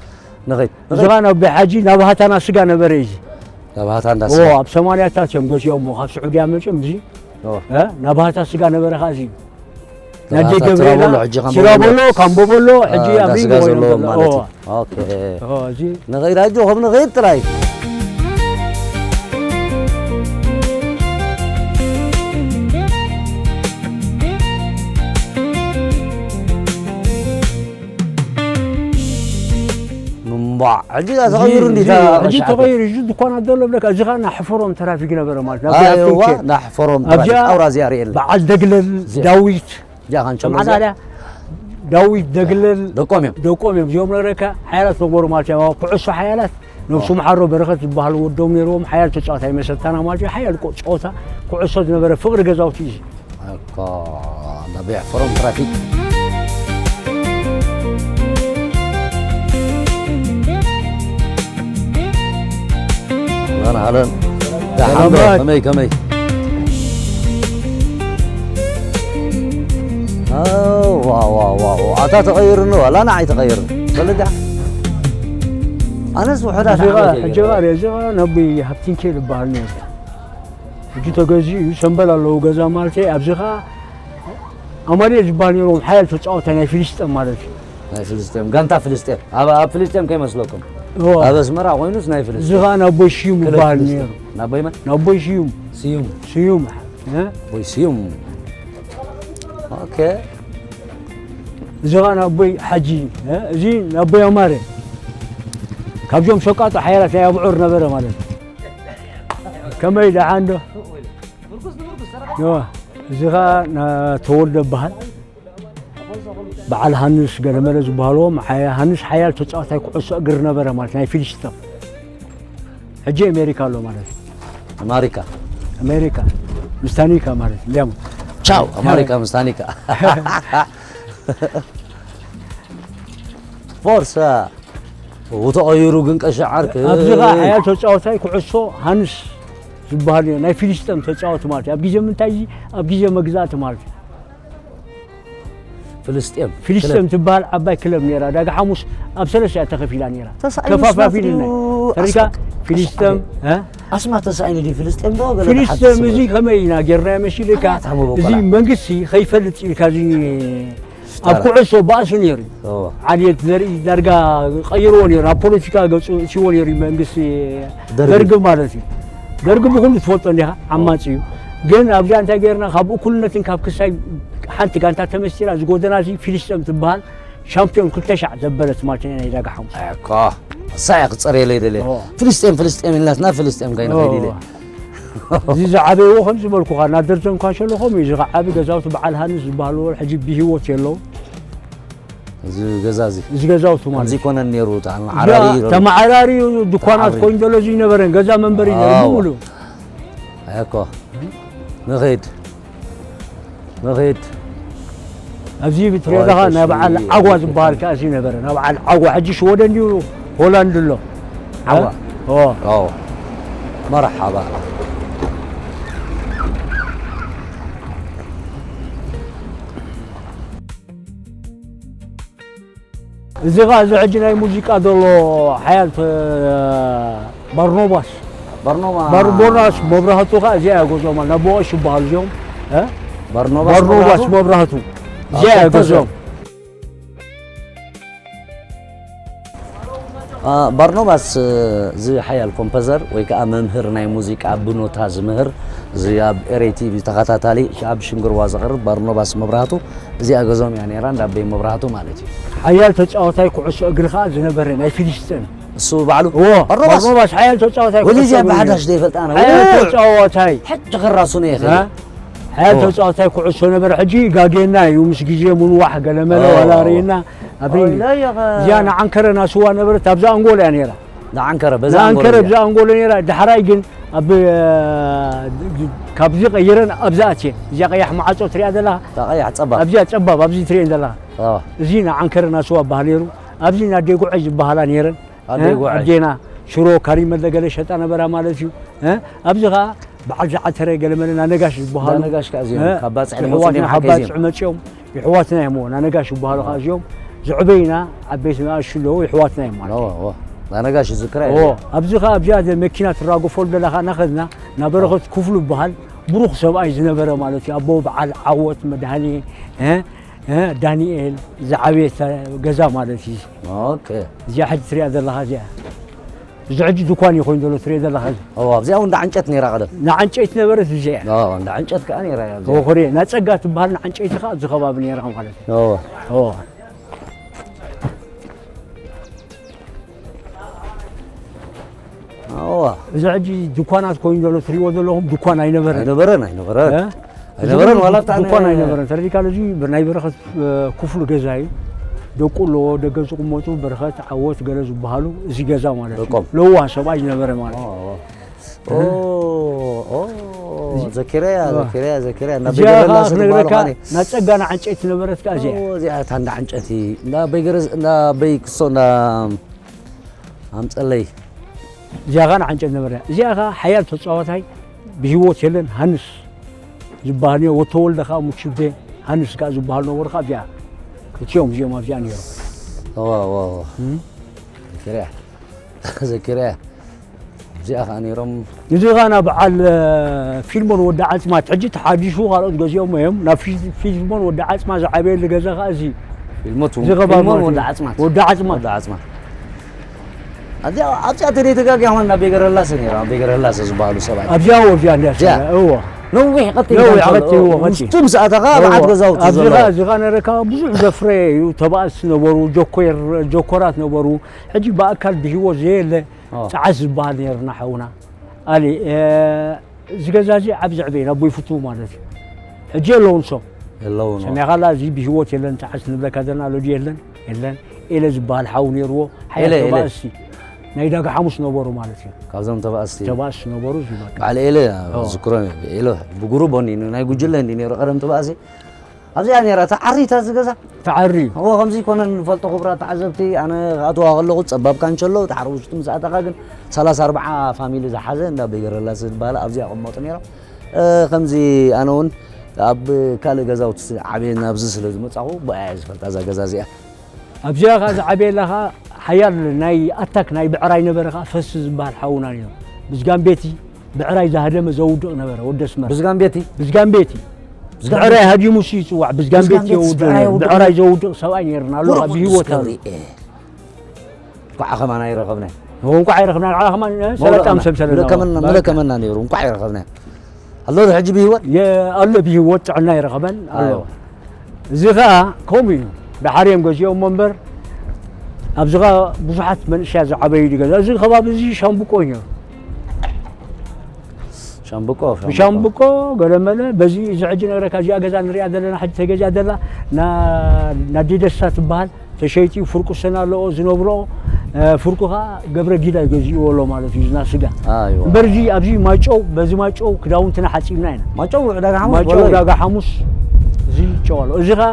ንኸይድ እዚ ኸዓ ናብ ቤሓጂ ናብ ሃታና ስጋ ነበረ እዚ ናብ ሃታ እንዳ ኦ ስጋ ኣብ ሰማንያታት እዮም ገዚኦሞ ካብ ስዑድያ መፅኦም እዚ ኦ። እ? ናብ ሃታ ስጋ ነበረ ኸዓ እዚ እዩ። ናይ ሃታ ገብርኤላ ትራቦሎ ሕጂ ካምቦ ሲራቦሎ በሎ። ካምቦ በሎ ሕጂ አ፣ ኣብዚ እንዳ ስጋ ይኾይኑ ዘለዎም ዘሎ። ማለት ኦ፣ እዩ። ኦኬ ኦ፣ እዚ ንኸይድ ኣጆኹም ንኸይድ ጥራይ ምንቧዕ ሕጂ እዛ ተቐይሩ እንዲ ሕጂ ተቐይሩ እዚ ድኳናት ዘሎ ብለካ እዚ ኸዓ ናሕፈሮም ትራፊክ ነበረ ማለት ናብ ኣይዋ ኣብቲ ናሕፈሮም ኣብዚኣ ኣውራ እዚኣ ርእየልና በዓል ደግለል ዳዊት እዚኣ ካንቸሎ ሰምዓና ድያ ዳዊት ደግለል ደቆም እዮም ደቆም እዮም እዚኦም ነበረካ ሓያላት ነበሩ ማለት እዮም ኩዕሶ ሓያላት ነብሱ መሓሮ በረኸት ዝበሃሉ ወዶም ነይርዎም ሓያል ተፃዋታይ መሰልታና ማለት እዩ ሓያል ቆ- ፀወታ ኩዕሶ ዝነበረ ፍቕሪ ገዛውቲ እዩ እኮ ናብ የሕፈሮም ትራፊክ ኣህለን ኣህለን ደሓን ዶ ሰላም። ከመይ ከመይ ዋዋዋዋ ኣታ ተቐይሩ ን ዋላ ንዓይ ተቐይሩ በልዳ ኣነስ ውሕዳት እዚኻ ዓመት ሕጂ እየ ኸዓ እዚ ኸዓ ነቦይ ሃብቲንኬል ይበሃል ነይሩ ሕጂ ተገዚኡ እዩ ሰምበል ኣለዉ ገዛ ማለት እዩ ኣብዚ ኸዓ ኣማኑኤል ዝበሃል ነይሮም ሓያል ተፃወታይ ናይ ፊሊስጠም ማለት እዩ ናይ ፍልስጤም ጋንታ ፍልስጤም ኣብ ኣብ ፍልስጤም ከይመስለኩም እዎ። ኣብ ኣስመራ ኮይኑስ ናይ እዚ ፍልስጤም ኸዓ ናቦይ ሽዩም ክለብ ይበሃል ፍልስጤም ነይሩ ናቦይ መን ናቦይ ሽዩም ስዩም ሽዩም እ? ቦይ ስዩም ኦኬ እዚ ኸዓ ናቦይ ሓጂ እ? እዚ ናቦይ ኣማረ ካብዞም ሸቃጦ ሓያላት ናይ ኣብዑር ነበረ ማለት እዩ ከመይ ደሓን ዶ እዋ፣ እዚ ኸዓ ናተወልደ በሃል በዓል ሃንስ ገለመለ ዝበሃልዎም ሓያ- ሃንስ ሓያል ተፃዋታይ ኩዕሶ እግር ነበረ ማለት ናይ ፊሊስጠም ሕጂ ኣሜሪካ ኣሎ ማለት እዩ ኣማሪካ ኣሜሪካ ምስታኒካ ማለት እንዲያም ቻው ኣማሪካ ምስታኒካ ፎርሳ ተቐይሩ ግን ቀሻ ዓርክ ኣብዚ ኸዓ ሓያል ተፃዋታይ ኩዕሶ ሃንስ ዝበሃል እዩ ናይ ፊሊስጠም ተፃወቲ ማለት እዩ ኣብ ግዜ ምንታይ እዚ ኣብ ግዜ መግዛእቲ ማለት እዩ ፍልስጤም ፊሊስጠም ትበሃል ዓባይ ክለብ ነይራ ዳጋ ሓሙስ ኣብ ሰለስተ እያ ተኸፊላ ነይራ ተሳኢኑ ከፋፋፊልና ስማት እዩ። ተሪካ ኣስማት- ፊሊስጠም እ? ኣስማት ተሳኢኑ ድዩ ፍልስጤም ዶ ገለ ፊሊስጠም ተሓስብ እዚ ነበር? ከመይ ኢና ጌርናዮ መሲልካ ኣታ ተሓምቦ እዚ ቆላ። መንግስቲ ከይፈልጥ ኢልካ እዚ ኣብ ሽጣራ። ኩዕሶ ባእሱ ነይሩ እዩ ኦ፣ ዓልየት ዘርኢ ዳርጋ ቀይርዎ ነይሩ ኣብ ፖለቲካ ገፁ እትዎ ነይሩ እዩ መንግስቲ ደርጊ። ደርጊ ማለት እዩ ደርጊ ብኩሉ ትፈልጦ እንዲኻ ዓማፂ እዩ ግን ኣብዚኣ እንታይ ገይርና ካብ እኩልነትን ካብ ክሳይ ሓንቲ ጋንታ ተመሲላ እዚ ጎደና እዚ ፊሊስጠም ትበሃል ሻምፒዮን ክልተ ሻዕ ዘበለት ማለት እዩ ናይ ዳጋ ሓሙስ እኮ እሳ እያ ክፀርየለይ ደልየ ኦ። ፍልስጤም ፍልስጤም ኢልናትና ፍልስጤም ከይንኸይድ ኢለ እዚ ዝዓበይዎ ከም ዝበልኩኻ ናብ ደርዘን ኳሸሎ ከምኡ እዩ እዚ ዓቢ ገዛውቲ በዓል ሃንስ ዝበሃልዎ ሕጂ ብሂወት የለዉ እዚ ገዛ እዚ እዚ ገዛውቲ ማለት ከምዚ እዩ ኮነን ነይሩ ተዓራሪ ተመዓራሪ ድኳናት ተዓራሪ። ኮይኑ ዘሎ እዚ ይነበረን ገዛ መንበሪ ነይሩ ኣዎ። ብምሉ እኮ ንኸይድ ንኸይድ ኣብዚ ብትሪኦ ኣለኻ ናይ በዓል ዓጓ ዝበሃል ከዓ እዚ ነበረ ናይ በዓል ዓጓ ሕጂ ሽወደን ድዩ ሆላንድ ኣሎ ዓዋ ኦ ኦ መርሓባ እዚ ኸዓ እዚ ሕጂ ናይ ሙዚቃ ዘሎ ሓያል ተ- ባርኖባስ በርኖባ ባርቦናስ መብራህቱ ኸዓ እዚኣ እያ ገዝኦም ናብ ቦቐሽ ይበሃሉ እዚኦም እ? በርኖባስ ባርኖባስ መብራህቱ? መብራህቱ ኣብ እዚኣ እያ ኮምፖዘር። ገዝኦም አ፣ ባርኖባስ እ፣ እዚ ሓያል ኮምፖዘር ወይ ከዓ መምህር ናይ ሙዚቃ ብኖታ ዝምህር እዚ ኣብ ኤሬ ቲቪ ተኸታታሊ ኣብ ሽንግርዋ ዝቐርብ ባርኖባስ መብራህቱ እዚኣ ገዞም እያ ነይራ እንዳበይ መብራህቱ ማለት እዩ ሓያል ተፃዋታይ ኩዕሶ እግሪ ከዓ ዝነበረ ናይ ፊሊስጥን እሱ ባዕሉ እዎ ባርኖባስ ባርኖባስ ሓያል ተፃዋታይ ኩዕሶ ወሊዝያ እግሪ ብሓዳሽ ዘይፈልጣና ሓያል ተፃዋታይ ሕጂ ክራሱ ነየ እ? ሓያል እዎ። ተፃዋታይ ኩዕሶ ነበረ ሕጂ ጋጌና እዩ ምስ ግዜ ምንዋሕ ገለመለ እዎ። ዋላ ርእና ኣብሪን እዚኣ እዚኣ ንዓንከረ ናስዋ ነበረት ኣብዛ ኣንጎላ እያ ነይራ ንዓንከረ በዛ ንኣንከረ ኣንጎላ ብዛ ኣንጎሎ ነይራ ዳሕራይ ግን ኣብ ካብዚ ቀይረን ኣብዛ ኣትየን፣ እዚኣ ቀያሕ ማዓጾ ትሪኣ ዘለኻ፣ እታ ቀያሕ ጸባብ። ኣብዚኣ ጸባብ ኣብዚ ትሪኤን ዘለኻ፣ ኣዋ። እዚ ንዓንከረና ስዋ በሃል ነይሩ። ኣብዚ ናዴ ጉዐይ ዝበሃላ ነይረን። ኣደይ እ? ጉዐይ። ኣዴና ሽሮ ካሪመለ ገለ ሸጣ ነበራ ማለት እዩ። እ? ኣብዚ ኸዓ በዓል ዝዓተረ ገለመለ ናነጋሽ ዝበሃሉ። ናነጋሽ ከኣ እዚኦም እ? ካብ ባጽዕ የሕዋትና መጽኦም እዮም ካብ ሓገዝ እዮም። ባጽዕ መጽኦም። የሕዋትና እዮም፣ ናነጋሽ ይበሃሉ ኸዓ እዚኦም። ዝዕበዩና ዓበይቲ ንኣሽቱ ኣለዉ፣ የሕዋትና እዮም ማለት እዩ። እዎ፣ እዎ። ናነጋሽ ዝዝክራ እዎ፣ እዮም። ኣብዚ ኸዓ ኣብዚኣ ዘ-፣ መኪና ትራገፈሉ ደላ ኸዓ እናኸድና፣ ናብ በረኸት ክፍሉ ይበሃል፣ ብሩኽ ሰብኣይ ዝነበረ ማለት እዩ። ኣቦ በዓል ዓወት መድሃኔ፣ እ? እ? ዳንኤል ዝዓበየ ገዛ ማለት እዩ። ኦኬ። እዚኣ ሕጂ ትሪኣ ዘለኻ እዚኣ። እዚ ሕጂ ድኳን እዩ ኮይኑ ዘሎ ትሪኦ ዘለኻ እዚ። እዋ፣ ኣብዚኣ እውን እንዳ ዕንጨት ነይራ ቀደም። ንዓንጨይቲ ነበረት እዚኣ። እዋ፣ እንዳ ዕንጨት ከኣ ነይራ እያ ኣብዚኣ። ኮኾርየ፣ ናጸጋ ትበሃል ንዓንጨይቲ ከኣ ኣብዚ ከባቢ ነይራ ማለት እዩ። እዋ። እዋ። እዋ። እዚ ሕጂ ድኳናት ኮይኑ ዘሎ ትሪእዎ ዘለኹም ድኳን ኣይነበረን። ኣይነበረን፣ ኣይነበረን። እ? ኣይነበረን፣ እዚ ዋላ ብጣዕሚ ድኳን ኣይነበረን። ተረዲእካ ኣሎ፣ እዚ ናይ በረኸት፣ እ፣ ክፍሉ ገዛ እዩ። ደቁ ኣለዎ፣ ደገ ዝቕመጡ በረኸት፣ ዓወት፣ ገለ ዝበሃሉ እዚ ገዛ ማለት እዩ። ደቆም። ለዋህ ሰብኣይ ዝነበረ ማለት እዩ። ኦ፣ ኦ። ኦ፣ ኦ፣ እዚ ዘኪረያ፣ ኦ። ዘኪረያ፣ ዘኪረያ። ናብ እዚኣ ቤት ኸዓ ገረላስ ዝበሃሉ ክነግረካ፣ ኸዓኒ። ናይ ጸጋ ንዓንጨይቲ ነበረት ከኣ እዚኣ። ኦ፣ እዚኣ እታ እንዳ ዕንጨይቲ፣ እንዳ በይ ገረዝ-፣ እንዳ በይ ክሶ፣ እንዳ ኣምጸለይ። እዚኣ ኸዓ ንዓንጨይቲ ነበረ። እዚኣ ኸዓ ሓያል ተጻዋታይ ብህይወት የለን፣ ሃንስ ዝበሃል ነይሩ። ወተወልደ ኸዓ ሙችቤ፣ ሃንስ ከኣ ዝበሃል ነበሩ። ኸዓ እዚኣ፣ ክልቲኦም እዚኦም ኣብዚኣ ነይሮም። እዋ፣ እዋ፣ እዋ። እም? ዘኪረያ። ዘኪረያ። እዚኣ ኸዓ ነይሮም። እዚ ኸዓ ናብ በዓል፣ እ፣ ፊልሞን ወዲ ዓጽማት፣ ሕጂ ተሓዲሱ ካልኦት ገዚኦሞ እዮም። ናብ ፊ-፣ ፊልሞን ወዲ ዓጽማት ዝዓበየሉ ገዛ ኸዓ እዚ። ፊልሞቱ-፣ እዚ ኸባቢ ፊልሞን ማለት ወዲ እዩ። ዓጽማት። ወዲ ዓጽማት። ወዲ ዓጽማት። ኣብዚኣ፣ ኣብዚኣ ተደይተጋጊ ኣሁን ናብ ቤገረላሰ ነይራ፣ ኣብ ቤገረላሰ ዝበሃሉ ሰብኣይ። ኣብዚኣ፣ ኣብዚኣ እንዲያ እዚኣ። ሰብኣይ፣ እዎ። ነዊሕ ቀጢን ነዊሕ ከሎ፣ ቀጢን፣ እዎ፣ ቀጢን። ውሽጡ ምስ ኣተኻ እዎ። መዓት ገዛውቲ ኣብዚ ዘለዋ። ኸዓ፣ እዚ ኸዓ ነረካ ብዙሕ ዘፍረ እዩ። ተባእስ ነበሩ፣ ጆኮር-፣ ጆኮራት ነበሩ። ሕጂ ብኣካል ብህይወት ዘየለ ኦ። ጸዓስ ዝበሃል ነይርና ሓውና። ኣሊ፣ እ፣ እዚ ገዛ እዚ ዓብ ዘዕበየ ናቦይ ፍትው ማለት እዩ። ሕጂ የለውን ሶም። የለውን፣ ኦ። ሰሚዕካላ፣ እዚ ብህይወት የለን፣ ጸዓስ ንብለካ ዘለና ኣሎ ድዩ የለን? የለን። ኤለ ዝበሃል ሓው ነይርዎ፣ ሓያል ኤለ፣ ኤለ። ተባእስቲ። ናይ ዳጋ ሓሙስ ነበሩ ማለት እዩ። ካብዞም ተባእስቲ። ተባእስቲ ነበሩ፣ እዚ በቃ። በዓል ኤለ፣ ኦ። ዝክሮ፣ ኤለ፣ ብጉሩቦ እንዲ፣ ናይ ጉጅለ እንዲ ነይሩ፣ ቀደም ተባእሲ። ኣብዚኣ ነይራ፣ እታ ዓሪ፣ እታ ዝገዛ። እታ ዓሪ። እዎ፣ ከምዚ ይኮነ ንፈልጦ፣ ክቡራት ተዓዘብቲ፣ ኣነ ክኣትዋ ከለኹ ጸባብ ካንቸሎ፣ እቲ ሓር ውሽጡ ምስ ኣተኻ ግን ሰላሳ ኣርብዓ ፋሚሊ ዝሓዘ እንዳ በይገረላስ ዝበሃል ኣብዚኣ ይቕመጡ ነይሮም። እ፣ ከምዚ ኣነ እውን ኣብ ካልእ ገዛውቲ ዓብየ ናብዚ ስለ ዝመጻኹ፣ ብኣያ እየ ዝፈልጣ እዛ ገዛ እዚኣ። ኣብዚኣ ኸዓ ዝዓበየላ ኸዓ ሓያል ናይ ኣታክ ናይ ብዕራይ ነበረ ኸዓ ፈሲ ዝበሃል ሓውና ነይሩ። ብዝጋምቤቲ ብዕራይ ዝሃደመ ዘውድቕ ነበረ፣ ወዲ ኣስመራ። ብዝጋምቤቲ? ብዝጋምቤቲ። ብዝጋምቤቲ። ብዕራይ ሃዲሙሲ ይጽዋዕ፣ ብዝጋምቤቲ ብዝጋምቤቲ የውድቕ ብዕራይ ነይሩ። የውድቕ። ብዕራይ ዘውድቕ ሰብኣይ ነይርና ኣሎ፣ ብሩቕ ኣብ ህይወት ኣሎ። ክብሪ፣ እ። እንኳዕ ከማን ኣይረኸብናዮ። እንኳዕ ኣይረኸብናዮ፣ ንዓና ከማን፣ እ፣ መውደቕና። ሰለጣ ምስ ሰምሰለና። ምለከመና፣ ባቃ። ምለከመና ነይሩ፣ እንኳዕ ኣይረኸብናዮ። ኣሎ ዶ ሕጂ ብህይወት? የ-፣ ኣሎ ብህይወት፣ ጥዕና ይረኸበን፣ ኣሎ። ኣይዋ። እዚ ኸኣ ከምኡ እዩ። ደሓር እዮም ገዚኦሞ እምበር፣ ኣብዚ ኸኣ ብዙሓት መንእሰያት ዝዓበይሉ ገዛ። እዚ ከባቢ እዚ ሻምብቆ እዩ ነይሩ። ሻምብቆ፣ ሻምብቆ። ብሻምብቆ ገለመለ፣ በዚ እዚ ሕጂ ነግረካ፣ እዚኣ ገዛ ንሪኣ ዘለና፣ ሕጂ ተገዚኣ ዘላ፣ ና-፣ ናዲ ደስታ ትበሃል። ተሸይጢ ፍርቁሰን ኣለኦ ዝነብርኦ፣ እ፣ ፍርቁ ኸዓ ገብረ ጊዳ ገዚእዎ ኣሎ ማለት እዩ፣ ዝና ስጋ። ኣይዋ። እምበር እዚ ኣብዚ ማይጨው፣ በዚ ማይጨው ክዳውንትና ሓጺብና ኢና። ማይጨው ዕዳጋ ሓሙስ ማይጨው በሎ እዩ። ዕዳጋ ሓሙስ እዚ ጨው ኣሎ። እዚ ኸዓ፣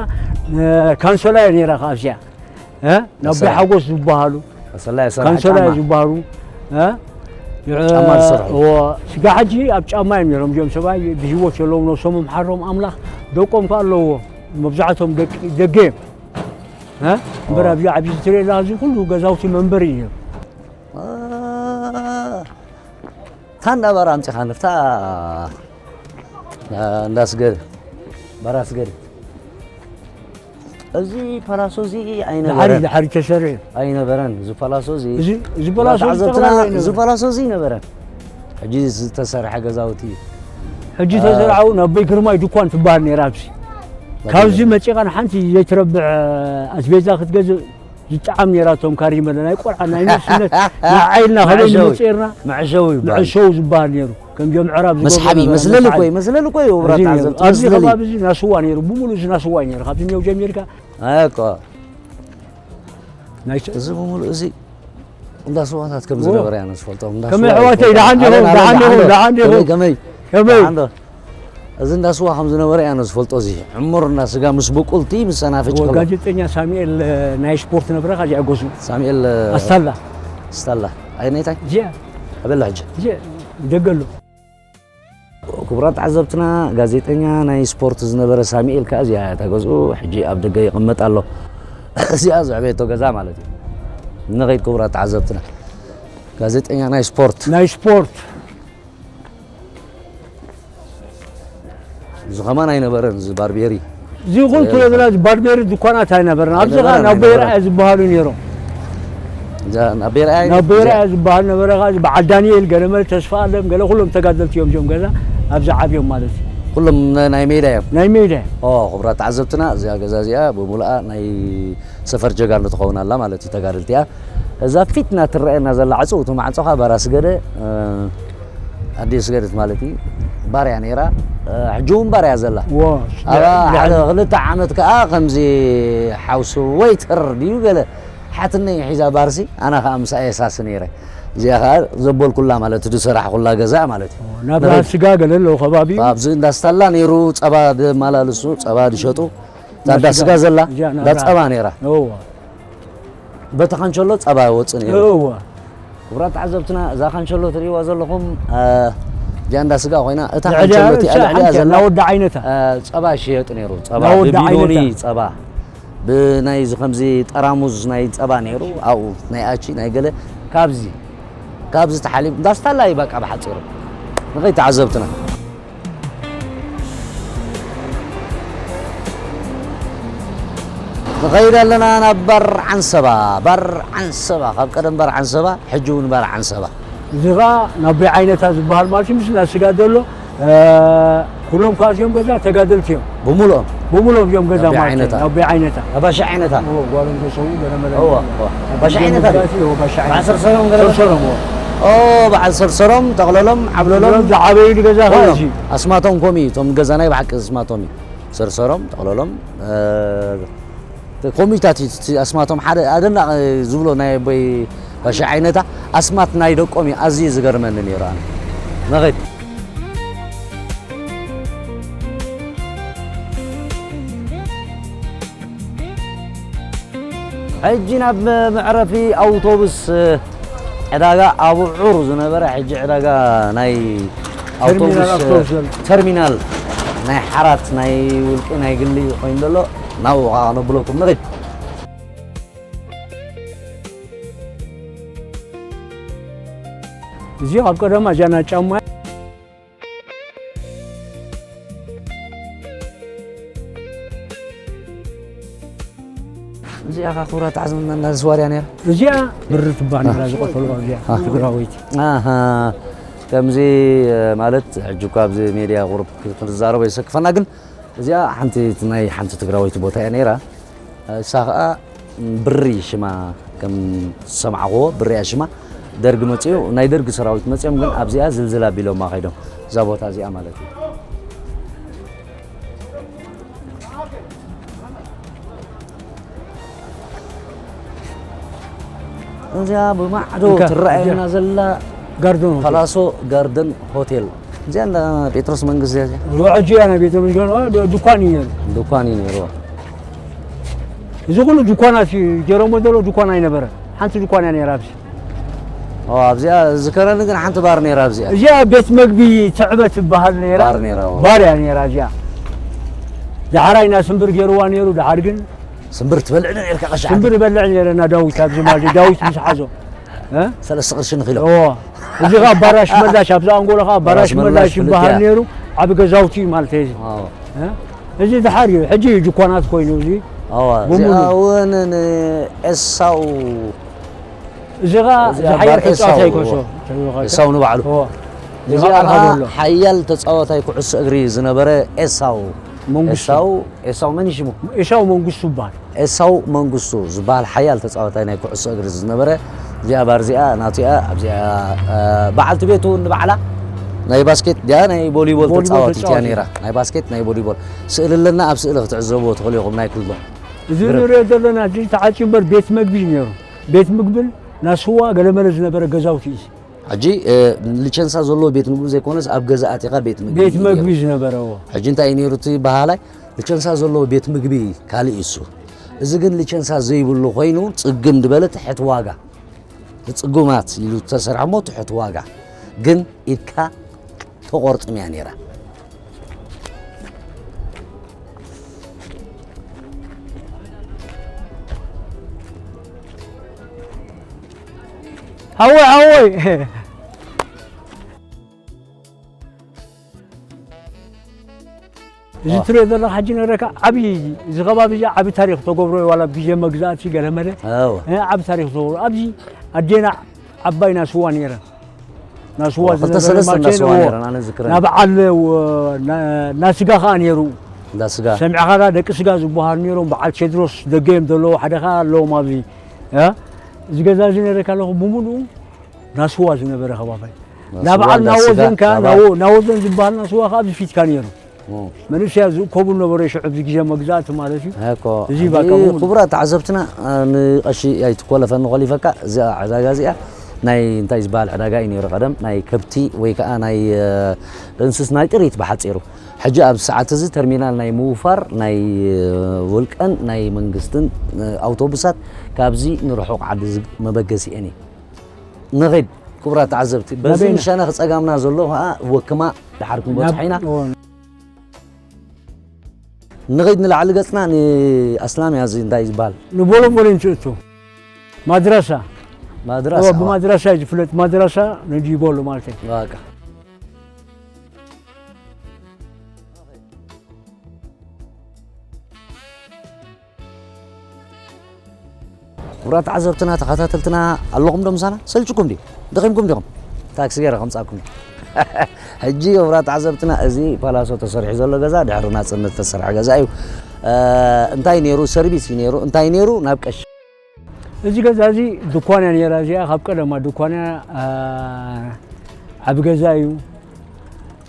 እ፣ ካንሶላ እያ ነይራ ኸዓ እዚኣ። እ? ናብ ካንሶላ። ሓጎስ ዝበሃሉ። ካንሶላ ይሰርሑ ካንሶላ ጫማ። ዝበሃሉ። እ? ጫማ ዝሰርሑ። እዎ፣ ስጋ ሕጂ ኣብ ጫማ እዮም ነይሮም። እዚኦም ሰብኣይ ብህይወት የለዎም፣ ነብሶም ይምሓሮም ኣምላኽ። ደቆም ከ ኣለዎ። መብዛሕቶም ደቂ ደገ እዮም። እ? እምበር ኦ። ኣብዚ፣ ኣብዚ ትሪኦ ዘለኻ እዚ ኩሉ ገዛውቲ መንበሪ እዩ። አ፣ እታ እንዳ ባራ ኣምጺኻ ንፍታ፣ እ፣ እንዳ ስገድ፣ ባራ ስገድ። እዚ ፓላሶ እዚ ኣይነበረን። ድሓሪ፣ ድሓሪ ተሰርሑ። ኣይነበረን። እዚ ፓላሶ እዚ እዚ፣ እዚ ፓላሶ እዚ ተዓዘብትና፣ ጠቕላላ እዚ ኣይነበረን። ፓላሶ እዚ ኣይነበረን። ሕጂ ዝተሰርሐ ገዛውቲ እዩ። ሕጂ እ፣ ተሰርሐ እውን ኣቦይ ግርማይ ድኳን ትበሃል ነይራ ኣብዚ። ኣቦይ ካብዚ ግርማይ። መጺኻ ንሓንቲ ዘይትረብሕ ኣስቤዛ ክትገዝእ ዝጠዓም ነይራቶም ካሪመለ ናይ ቆልዓ ናይ ንእስነት ንዓይልና ከበይ መዕሸዊ። ንመጽኤርና መዕሸዊ ይበሃል። መዕሸዊ ዝበሃል ነይሩ። ከም ጀምዕራብ ዝገብሮ መስሓቢ፣ ነበረ፣ መስለሊ መስሓቢ። እኮ እዩ፣ መስለሊ እኮ እዩ፣ ውብራት እዚ ነይሩ። ተዓዘብቲ ኣብዚ መስለሊ። ከባቢ እዚ ናስዋ ነይሩ፣ ብምሉእ እዚ ናስዋ እዩ ነይሩ። ካብዚ ኔው ጀሚርካ ኣኮ። ናይ ሸ- እዚ ብምሉእ እዚ እንዳ ስዋታት ከም ዝነበረ ኢና ዝፈልጦ። እንዳ ከመይ ስዋ ኣሕዋተይ፣ ይፈልጦ። ደሓን ዲኹም? ኣለን፣ ኣለን፣ ደሓን ዲኹም? ደሓን ዶ? ደሓን ዲኹም? ከመይ፣ ከመይ? ከመይ? ደሓን ዶ? እዚ እንዳ ስዋ ከም ዝነበረ ኢና ዝፈልጦ። እዚ ዕሙር እንዳ ስጋ ምስ ብቁልቲ፣ ምስ ሰናፍጭ እዎ፣ ከሎ። ጋዜጠኛ ሳሙኤል፣ እ፣ ናይ ስፖርት ነበረ፣ ካብዚኣ ገዝኡ። ሳሙኤል፣ እ፣ ኣስታላ። ኣስታላ። ኣይ፣ ናይታይ? እዚኣ። ኣበላ ሕጂ? እዚኣ፣ ደገ ኣሎ። ክቡራት ተዓዘብትና፣ ጋዜጠኛ ናይ ስፖርት ዝነበረ ሳሙኤል ከኣ እዚኣ እያ እታ ገዝኡ፣ ሕጂ ኣብ ደገ ይቕመጥ ኣሎ። እዚኣ ዘዕበየቶ ገዛ ማለት እዩ። ንኸይድ ክቡራት ተዓዘብትና። ጋዜጠኛ ናይ ስፖርት። ናይ ስፖርት። እዚ ከማን ኣይነበረን፣ እዚ ባርቤሪ። እዚ ኩሉ ትብለና፣ እዚ ባርቤሪ ድኳናት ኣይነበረን። ኣብዚ ኸዓ ኣይነበረን፣ ናብ በይራ ኣይነበረን። ዝበሃሉ ነይሮም። እዛ ናብ በይራ ናይ ናብ በይራ ዝበሃል ነበረ። ኸዓ እዚ በዓል ዳንኤል፣ ገለመለ ተስፋ ኣለም፣ ገለ ኩሎም ተጋደልቲ እዮም እዚኦም ገዛ ኣብዚ ዓብዮም ማለት እዩ። ኩሎም ና-፣ ናይ ሜዳ እዮም። ናይ ሜዳ እዮም። ኦ፣ ክቡራት ተዓዘብትና፣ እዚኣ ገዛ እዚኣ ብምሉኣ ናይ ሰፈር ጀጋኑ ትኸውን ኣላ ማለት እዩ፣ ተጋደልቲ እያ። እዛ ፊትና ትረኣየና ዘላ ዕጽውቲ ማዕጾ ኸዓ ባራ ስገደ፣ እ፣ ኣዲኡ ስገደት ማለት እዩ። ባርያ ነይራ፣ እ፣ ሕጂ እውን ባርያ ዘላ። ዎ፣ ኣባ ልዕሊ ሓደ ክልተ ዓመት ከኣ ከምዚ ሓውሲ ወይተር ድዩ ገለ ሓትነይ ሒዛ ባርሲ፣ ኣነ ከኣ ምሳኣ የሳሲ ነይረ። እዚኣ ከኣ ዘበልኩላ ማለት እዩ፣ ዝሰራሕኩላ ገዛ ማለት እዩ። ዎ፣ ናብራ ንኸይድ ስጋ ገለ ኣለዎ ከባቢ። ኣብዚ እንዳ ስታላ ነይሩ፣ ጸባ ደመላልሱ፣ ጸባ ድሸጡ። እዛ እንዳ እንዳ ስጋ ስጋ። ዘላ እዚኣ እንዳ ናብራ። ጸባ ነይራ። እዎ። በቲ ካንቸሎ ጸባ ይወጽእ ነይሩ። እወ። ክቡራት ተዓዘብትና፣ እዛ ካንቸሎ ትርእይዋ ዘለኹም፣ እ፣ እዚኣ እንዳ ስጋ ኮይና፣ እታ ልዕሊኣ ካንቸሎ እቲኣ እሳ ልዕሊኣ ሓንቲ ዘላ፣ ናወዲ ዓይነታ። እ፣ ጸባ ይሽየጥ ነይሩ። ጸባ ናወዲ ብቢኖኒ ዓይነታ። ጸባ፣ ብናይ እዚ ከምዚ ጠራሙዝ ናይ ጸባ ነይሩ። ኣብኡ ናይ ኣቺ፣ ናይ ገለ፣ ካብዚ፣ ካብዚ ተሓሊቡ፣ እንዳ ስታላ እዩ በቃ ብሓጺሩ። ንኸይድ ተዓዘብትና። ንኸይድ ኣለና ናብ ባር ዓንሰባ። ባር ዓንሰባ፣ ካብ ቀደም ባር ዓንሰባ፣ ሕጂ እውን ባር ዓንሰባ። እዚ ኸኣ ናብ ቤት ዓይነታ ዝበሃል ማለት እዩ፣ ምስ እንዳ ስጋ ዘሎ፣ እ፣ ኩሎም ከኣ እዚኦም ገዛ ተጋደልቲ እዮም። ብምሉኦም? ብምሉኦም እዚኦም ገዛ ናብ ቤት ማለት እዩ። ዓይነታ? ናብ ቤት ዓይነታ። ኣብ ባሻ ዓይነታ? እዎ፣ ጓሎም ተሰውኡ ገለ መለ። እዎ፣ እዎ። ባሻ ዓይነታ? እዎ፣ ባሻ ዓይነታ። በዓል ሰርሰሮም ገለ መለ? ሰርሰሮም፣ እዎ። ኦ፣ በዓል ሰርሰሮም፣ ጠቕለሎም፣ ዓብለሎም። እዚኦም ዝዓበዩሉ ገዛ ኸኣ ኩሎም። እዚ። ኣስማቶም ከምኡ እዩ፣ እቶም ገዛ ናይ ብሓቂ ኣስማቶም እዩ። ሰርሰሮም፣ ጠቕለሎም፣ እ፣ ኮሚታት እዩ፣ እቲ ኣስማቶም ሓደ ኣደናቒ ዝብሎ ናይ ኣቦይ ባሻ ዓይነታ ኣስማት ናይ ደቆም እዩ ኣዝዩ ዝገርመኒ ነይሩ ኣነ። ንኺድ። ሕጂ ናብ መዕረፊ ኣውቶቡስ ዕዳጋ ኣብዑር ዝነበረ፣ ሕጂ ዕዳጋ ናይ ተርሚናል ኣውቶቡስ፣ ኣውቶቡስ ዘሎ። ተርሚናል ናይ ሓራት፣ ናይ ውልቂ፣ ናይ ግሊ ኮይኑ ዘሎ፣ ናብኡ ኸዓ ከነብለኩም ንኺድ። እዚ ካብ ቀደማ እዚኣ ናይ ጫማ። እዚኣ ኸዓ ክቡራት ተዓዘብትና እንዳ ስዋ ድያ ነይራ? እዚኣ ብሪ ትበሃል ነይራ፣ ዝቐተልዋ እዚኣ፣ ኣህ። ትግራወይቲ። ኣሃ። ከምዚ፣ ማለት፣ ሕጂ እኳ ኣብዚ ሜድያ ቁሩብ ክንዛረቦ የሰክፈና፣ ግን እዚኣ ሓንቲ ናይ ሓንቲ ትግራወይቲ ቦታ እያ ነይራ። እሳ ኸዓ ብሪ ሽማ፣ ከም ዝሰማዕኽዎ ብሪ እያ ሽማ። ደርጊ መጺኡ፣ ናይ ደርጊ ሰራዊት መጺኦም ግን ኣብዚኣ ዝልዝል ኣቢሎማ ከይዶም። እዛ ቦታ እዚኣ ማለት እዩ። እዚኣ ብማዕዶ እንካ፣ ትረኣየና እዚኣ። ዘላ ጋርደን ሆቴል። ፓላሶ ጋርደን ሆቴል። እዚኣ እንዳ ጴጥሮስ መንግስት እያ እዚኣ። ሕጂ እያ ናይ ቤተ መንግስት፣ እ፣ ድ-፣ ድኳን እዩ ነይሩ። ድኳን እዩ ነይሩ። እዚ ኩሉ ድኳናት እዩ፣ ጀረሞ ዘሎ ድኳን ኣይነበረ። ሓንቲ ድኳን እያ ነይራ ኣብዚ። ኦ፣ ኣብዚኣ ዝከረኒ ግን ሓንቲ ባር ነይራ ኣብዚኣ። እዚኣ ቤት መግቢ ትዕበ ትበሃል ነይራ። ባር ነይራ፣ ኦ። ባር እያ ነይራ እዚኣ። ዳሕራይ ኢና ስምብር ገይርዋ ነይሩ፣ ዳሓር ግን ስምብር ትበልዕ ዶ ነርካ ቀሺ ዓዲ? ስምብር እበልዕ ነይረ እና ዳዊት ኣብዚ ማለት እዩ። ዳዊት ምስ ሓዞ። እ? ሰለስተ ቅርሺ ንኪሎ። እዎ። እዚ ኸዓ ባራሽ መላሽ፣ ኣብዚ ኣንጎሎ ኸዓ ባራሽ ባራሽ መላሽ መላሽ ፍልጥ ይበሃል እያ። ነይሩ። ዓቢ ገዛውቲ ማለት እዩ እዚ። ኣዎ። እ? እዚ ድሓር እዩ። ሕጂ እዩ ድኳናት ኮይኑ እዚ። ኣዎ፣ ብምሉ። እዚኣ እውን ንኤሳው እዚ ኸዓ እዚኣ ዝሓየለ ባር ኤሳው፣ ተጻዋታይ እዎ። ኮሶ። ኤሳው ንባዕሉ። እዎ። እዚኣ ዝባርኻ ኸዓ ዘሎ። ሓያል ተጻዋታይ ኩዕሶ እግሪ ዝነበረ ኤሳው። መንግስቱ። ኤሳው፣ ኤሳው መን እዩ ሽሙ? ኤሳው መንግስቱ ይበሃል። ኤሳው መንግስቱ ዝበሃል ሓያል ተጻዋታይ ናይ ኩዕሶ እግሪ ዝነበረ፣ እዚኣ ባር እዚኣ ናቱ እያ። ኣብዚኣ፣ እ፣ በዓልቲ ቤቱ ንባዕላ ናይ ባስኬት ድያ ናይ ቮሊቦል ቮሊቦል ተጻዋቲት እያ ተጻዋቲት። ነይራ። ናይ ባስኬት፣ ናይ ቮሊቦል። ስእሊ ኣለና፣ ኣብ ስእሊ ክትዕዘብዎ ትኽእሉ ኢኹም፣ ናይ ኩሎም። እዚ ግርም። ንሪኦ ዘለና፣ እዚ ተዓጽዩ እምበር ቤት መግቢ እዩ ነይሩ። ቤት ምግብን ናስዋ ገለመለ ዝነበረ ገዛውቲ እዩ። ሕጂ ልቸንሳ ዘለዎ ቤት ምግቢ ዘይኮነስ ኣብ ገዛ ኣቲኻ ቤት ምግቢ ቤት እዩ መግቢ ነይሩ። ዝነበረዎ። ሕጂ እንታይ እዩ ነይሩ እቲ ባህላይ? ልቸንሳ ዘለዎ ቤት ምግቢ ካልእ እዩ እሱ። እዚ ግን ልቸንሳ ዘይብሉ ኮይኑ ጽግም ዝበለ ትሕት ዋጋ፣ ንጽጉማት ኢሉ ዝተሰርሐ እሞ ትሕት ዋጋ ግን ኢድካ ተቖርጥም እያ ነይራ። ሓወይ ሓወይ፣ እዚ ትሪኦ ዘለኻ ሕጂ ነረካ ዓብዪ፣ እዚ ከባቢ እዚ ዓብዪ ታሪኽ ተገብሮ እዩ። ዋላ ብግዜ መግዛእቲ ገለመለ ኣዎ። እ፣ ዓብዪ ታሪኽ ተገብሮ ኣብዚ ኣዴና ዓባይ ናስዋ ነይረን። ናስዋ ዋ፣ ክልተ ዝነበረ ሰለስተ ማቸን፣ ናስዋ እዎ። ነይረን፣ ኣነ ዝክረን። ናብ በዓል፣ እ፣ ና-፣ ናስጋ ከኣ ነይሩ። እንዳ ስጋ። ሰሚዕኻ ዳ ደቂ ስጋ ዝበሃሉ ነይሮም፣ በዓል ቴድሮስ ደገ እዮም ዘለዉ፣ ሓደ ከኣ ኣለዎም ኣብዚ። እ? እዚ ገዛ እዚ ነረካ ኣለኹ ብምሉኡ ናስዋ ዝነበረ ከባቢ። ናስዋ፣ ናብ በዓል እንዳ ስጋ፣ ናወዘን ከኣ፣ ናባ- ናወ-፣ ናወዘን ዝበሃል ናስዋ ከኣ ኣብዚ ፊትካ ነይሩ። ኦ። መንእሰያት ዝእከቡ ነበሩ ሽዑ፣ ኣብዚ ግዜ መግዛእቲ ማለት እዩ። እኮ፣ እዚ ሕጂ በቃ እውን ክቡራት ተዓዘብትና፣ አ፣ ንቐሺ ኣይትኮለፈኒ ኮሊፈካ፣ እዚኣ ዕዳጋ እዚኣ ናይ እንታይ ዝበሃል ዕዳጋ እዩ ነይሩ ቀደም? ናይ ከብቲ ወይ ከዓ ናይ፣ እ፣ እንስስ፣ ናይ ጥሪት ብሓፂሩ። ሕጂ ኣብ ሰዓት እዚ ተርሚናል ናይ ምውፋር ናይ፣ እ፣ ውልቀን ናይ መንግስትን፣ እ፣ ኣውቶቡሳት ካብዚ ንርሑቕ ዓዲ ዝ-፣ መበገሲአን እዩ። ንኺድ፣ ክቡራት ተዓዘብቲ፣ በዚ ናበይና? ንሸነኽ ጸጋምና ዘሎ ኸኣ ወክማ ድሓር ክንበጽሖ ኢና። እዎ። ንኺድ ንላዕሊ ገጽና ንኣስላም እያ እዚ እንታይ ዝበሃል? ንቦሎቦሎ እንትእቱ። ማድረሳ። ማድረሳ፣ እዎ፣ እዋ። ብማድረሳ እዩ ዝፍለጥ። ማድረሳ ነጂ ይበሉ ማለት እዩ። በቃ። ክቡራት ተዓዘብትና፣ ተኸታተልትና ኣለኹም ዶ ምሳና? ሰልችኩም ድዩ? ደኺምኩም ዲኹም? ታክሲ ገይረ ከምጻኩም። ሕጂ ክቡራት ተዓዘብትና፣ እዚ ፓላሶ ተሰሪሑ ዘሎ ገዛ ድሕሪ ናጽነት ዝተሰርሐ ገዛ እዩ። እ፣ እንታይ ነይሩ? ሰርቪስ እዩ ነይሩ። እንታይ ነይሩ? ናብ ቀሺ። እዚ ገዛ እዚ ድኳን እያ ነይራ። እዚኣ ካብ ቀደማ ድኳን እያ። እ፣ ዓቢ ገዛ እዩ።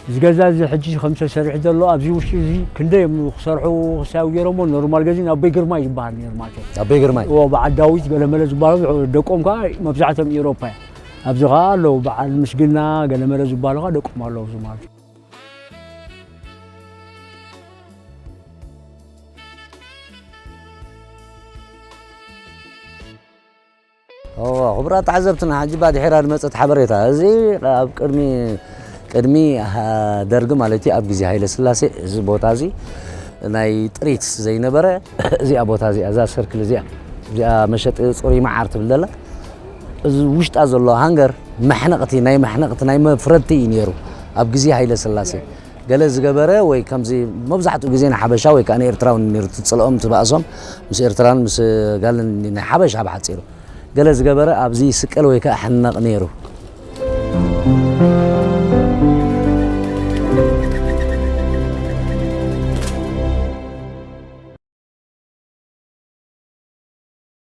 እዚ ገዛ እዚ ሕጂ ከም ተሰሪሑ ዘሎ ኣብዚ ውሽጢ እዚ ክንደይ እዮም ክሰርሑ ክሳብ ገይሮሞ። ኖርማል ገዚ ኣቦይ ግርማይ ዝበሃል ነይሩ ማለት እዩ። ኣቦይ ግርማይ? እዎ፣ በዓል ዳዊት ገለመለ ዝበሃሉ ደቆም ከዓ መብዛሕቶም ኢሮፓ እዮም። ኣብዚ ከዓ ኣለዉ በዓል ምስግና ገለመለ ዝበሃሉ ከዓ ደቆም ኣለዉ እዚ ማለት እዩ። እዎ፣ ክቡራት ተዓዘብትና፣ ሕጂ ባድሒራ ዝመጸት ሓበሬታ። እዚ ኣብ ቅድሚ፣ ቅድሚ ሃ-፣ ደርጊ ማለት እዩ፣ ኣብ ግዜ ሃይለ ስላሴ፣ እዚ ቦታ እዚ ናይ ጥሪት ዘይነበረ፣ እዚኣ ቦታ እዚኣ፣ እዛ ሰርክል እዚኣ፣ እዚኣ መሸጢ ጽሩይ መዓር ትብል ዘላ፣ እዚ ውሽጣ ዘሎ ሃንገር መሕነቕቲ፣ ናይ መሕነቕቲ፣ ናይ መፍረድቲ እዩ ነይሩ፣ ኣብ ግዜ ሃይለ ስላሴ። ገለ ዝገበረ ወይ ከምዚ መብዛሕትኡ ግዜ ንሓበሻ ወይ ከኣ ንኤርትራዊ ነይሩ ትጽልኦም ትባእሶም፣ ምስ ኤርትራን ምስ ጋልን ናይ ሓበሻ ብሓጺሩ። ገለ ዝገበረ ኣብዚ ይስቀል ወይ ከኣ ሕነቕ ነይሩ።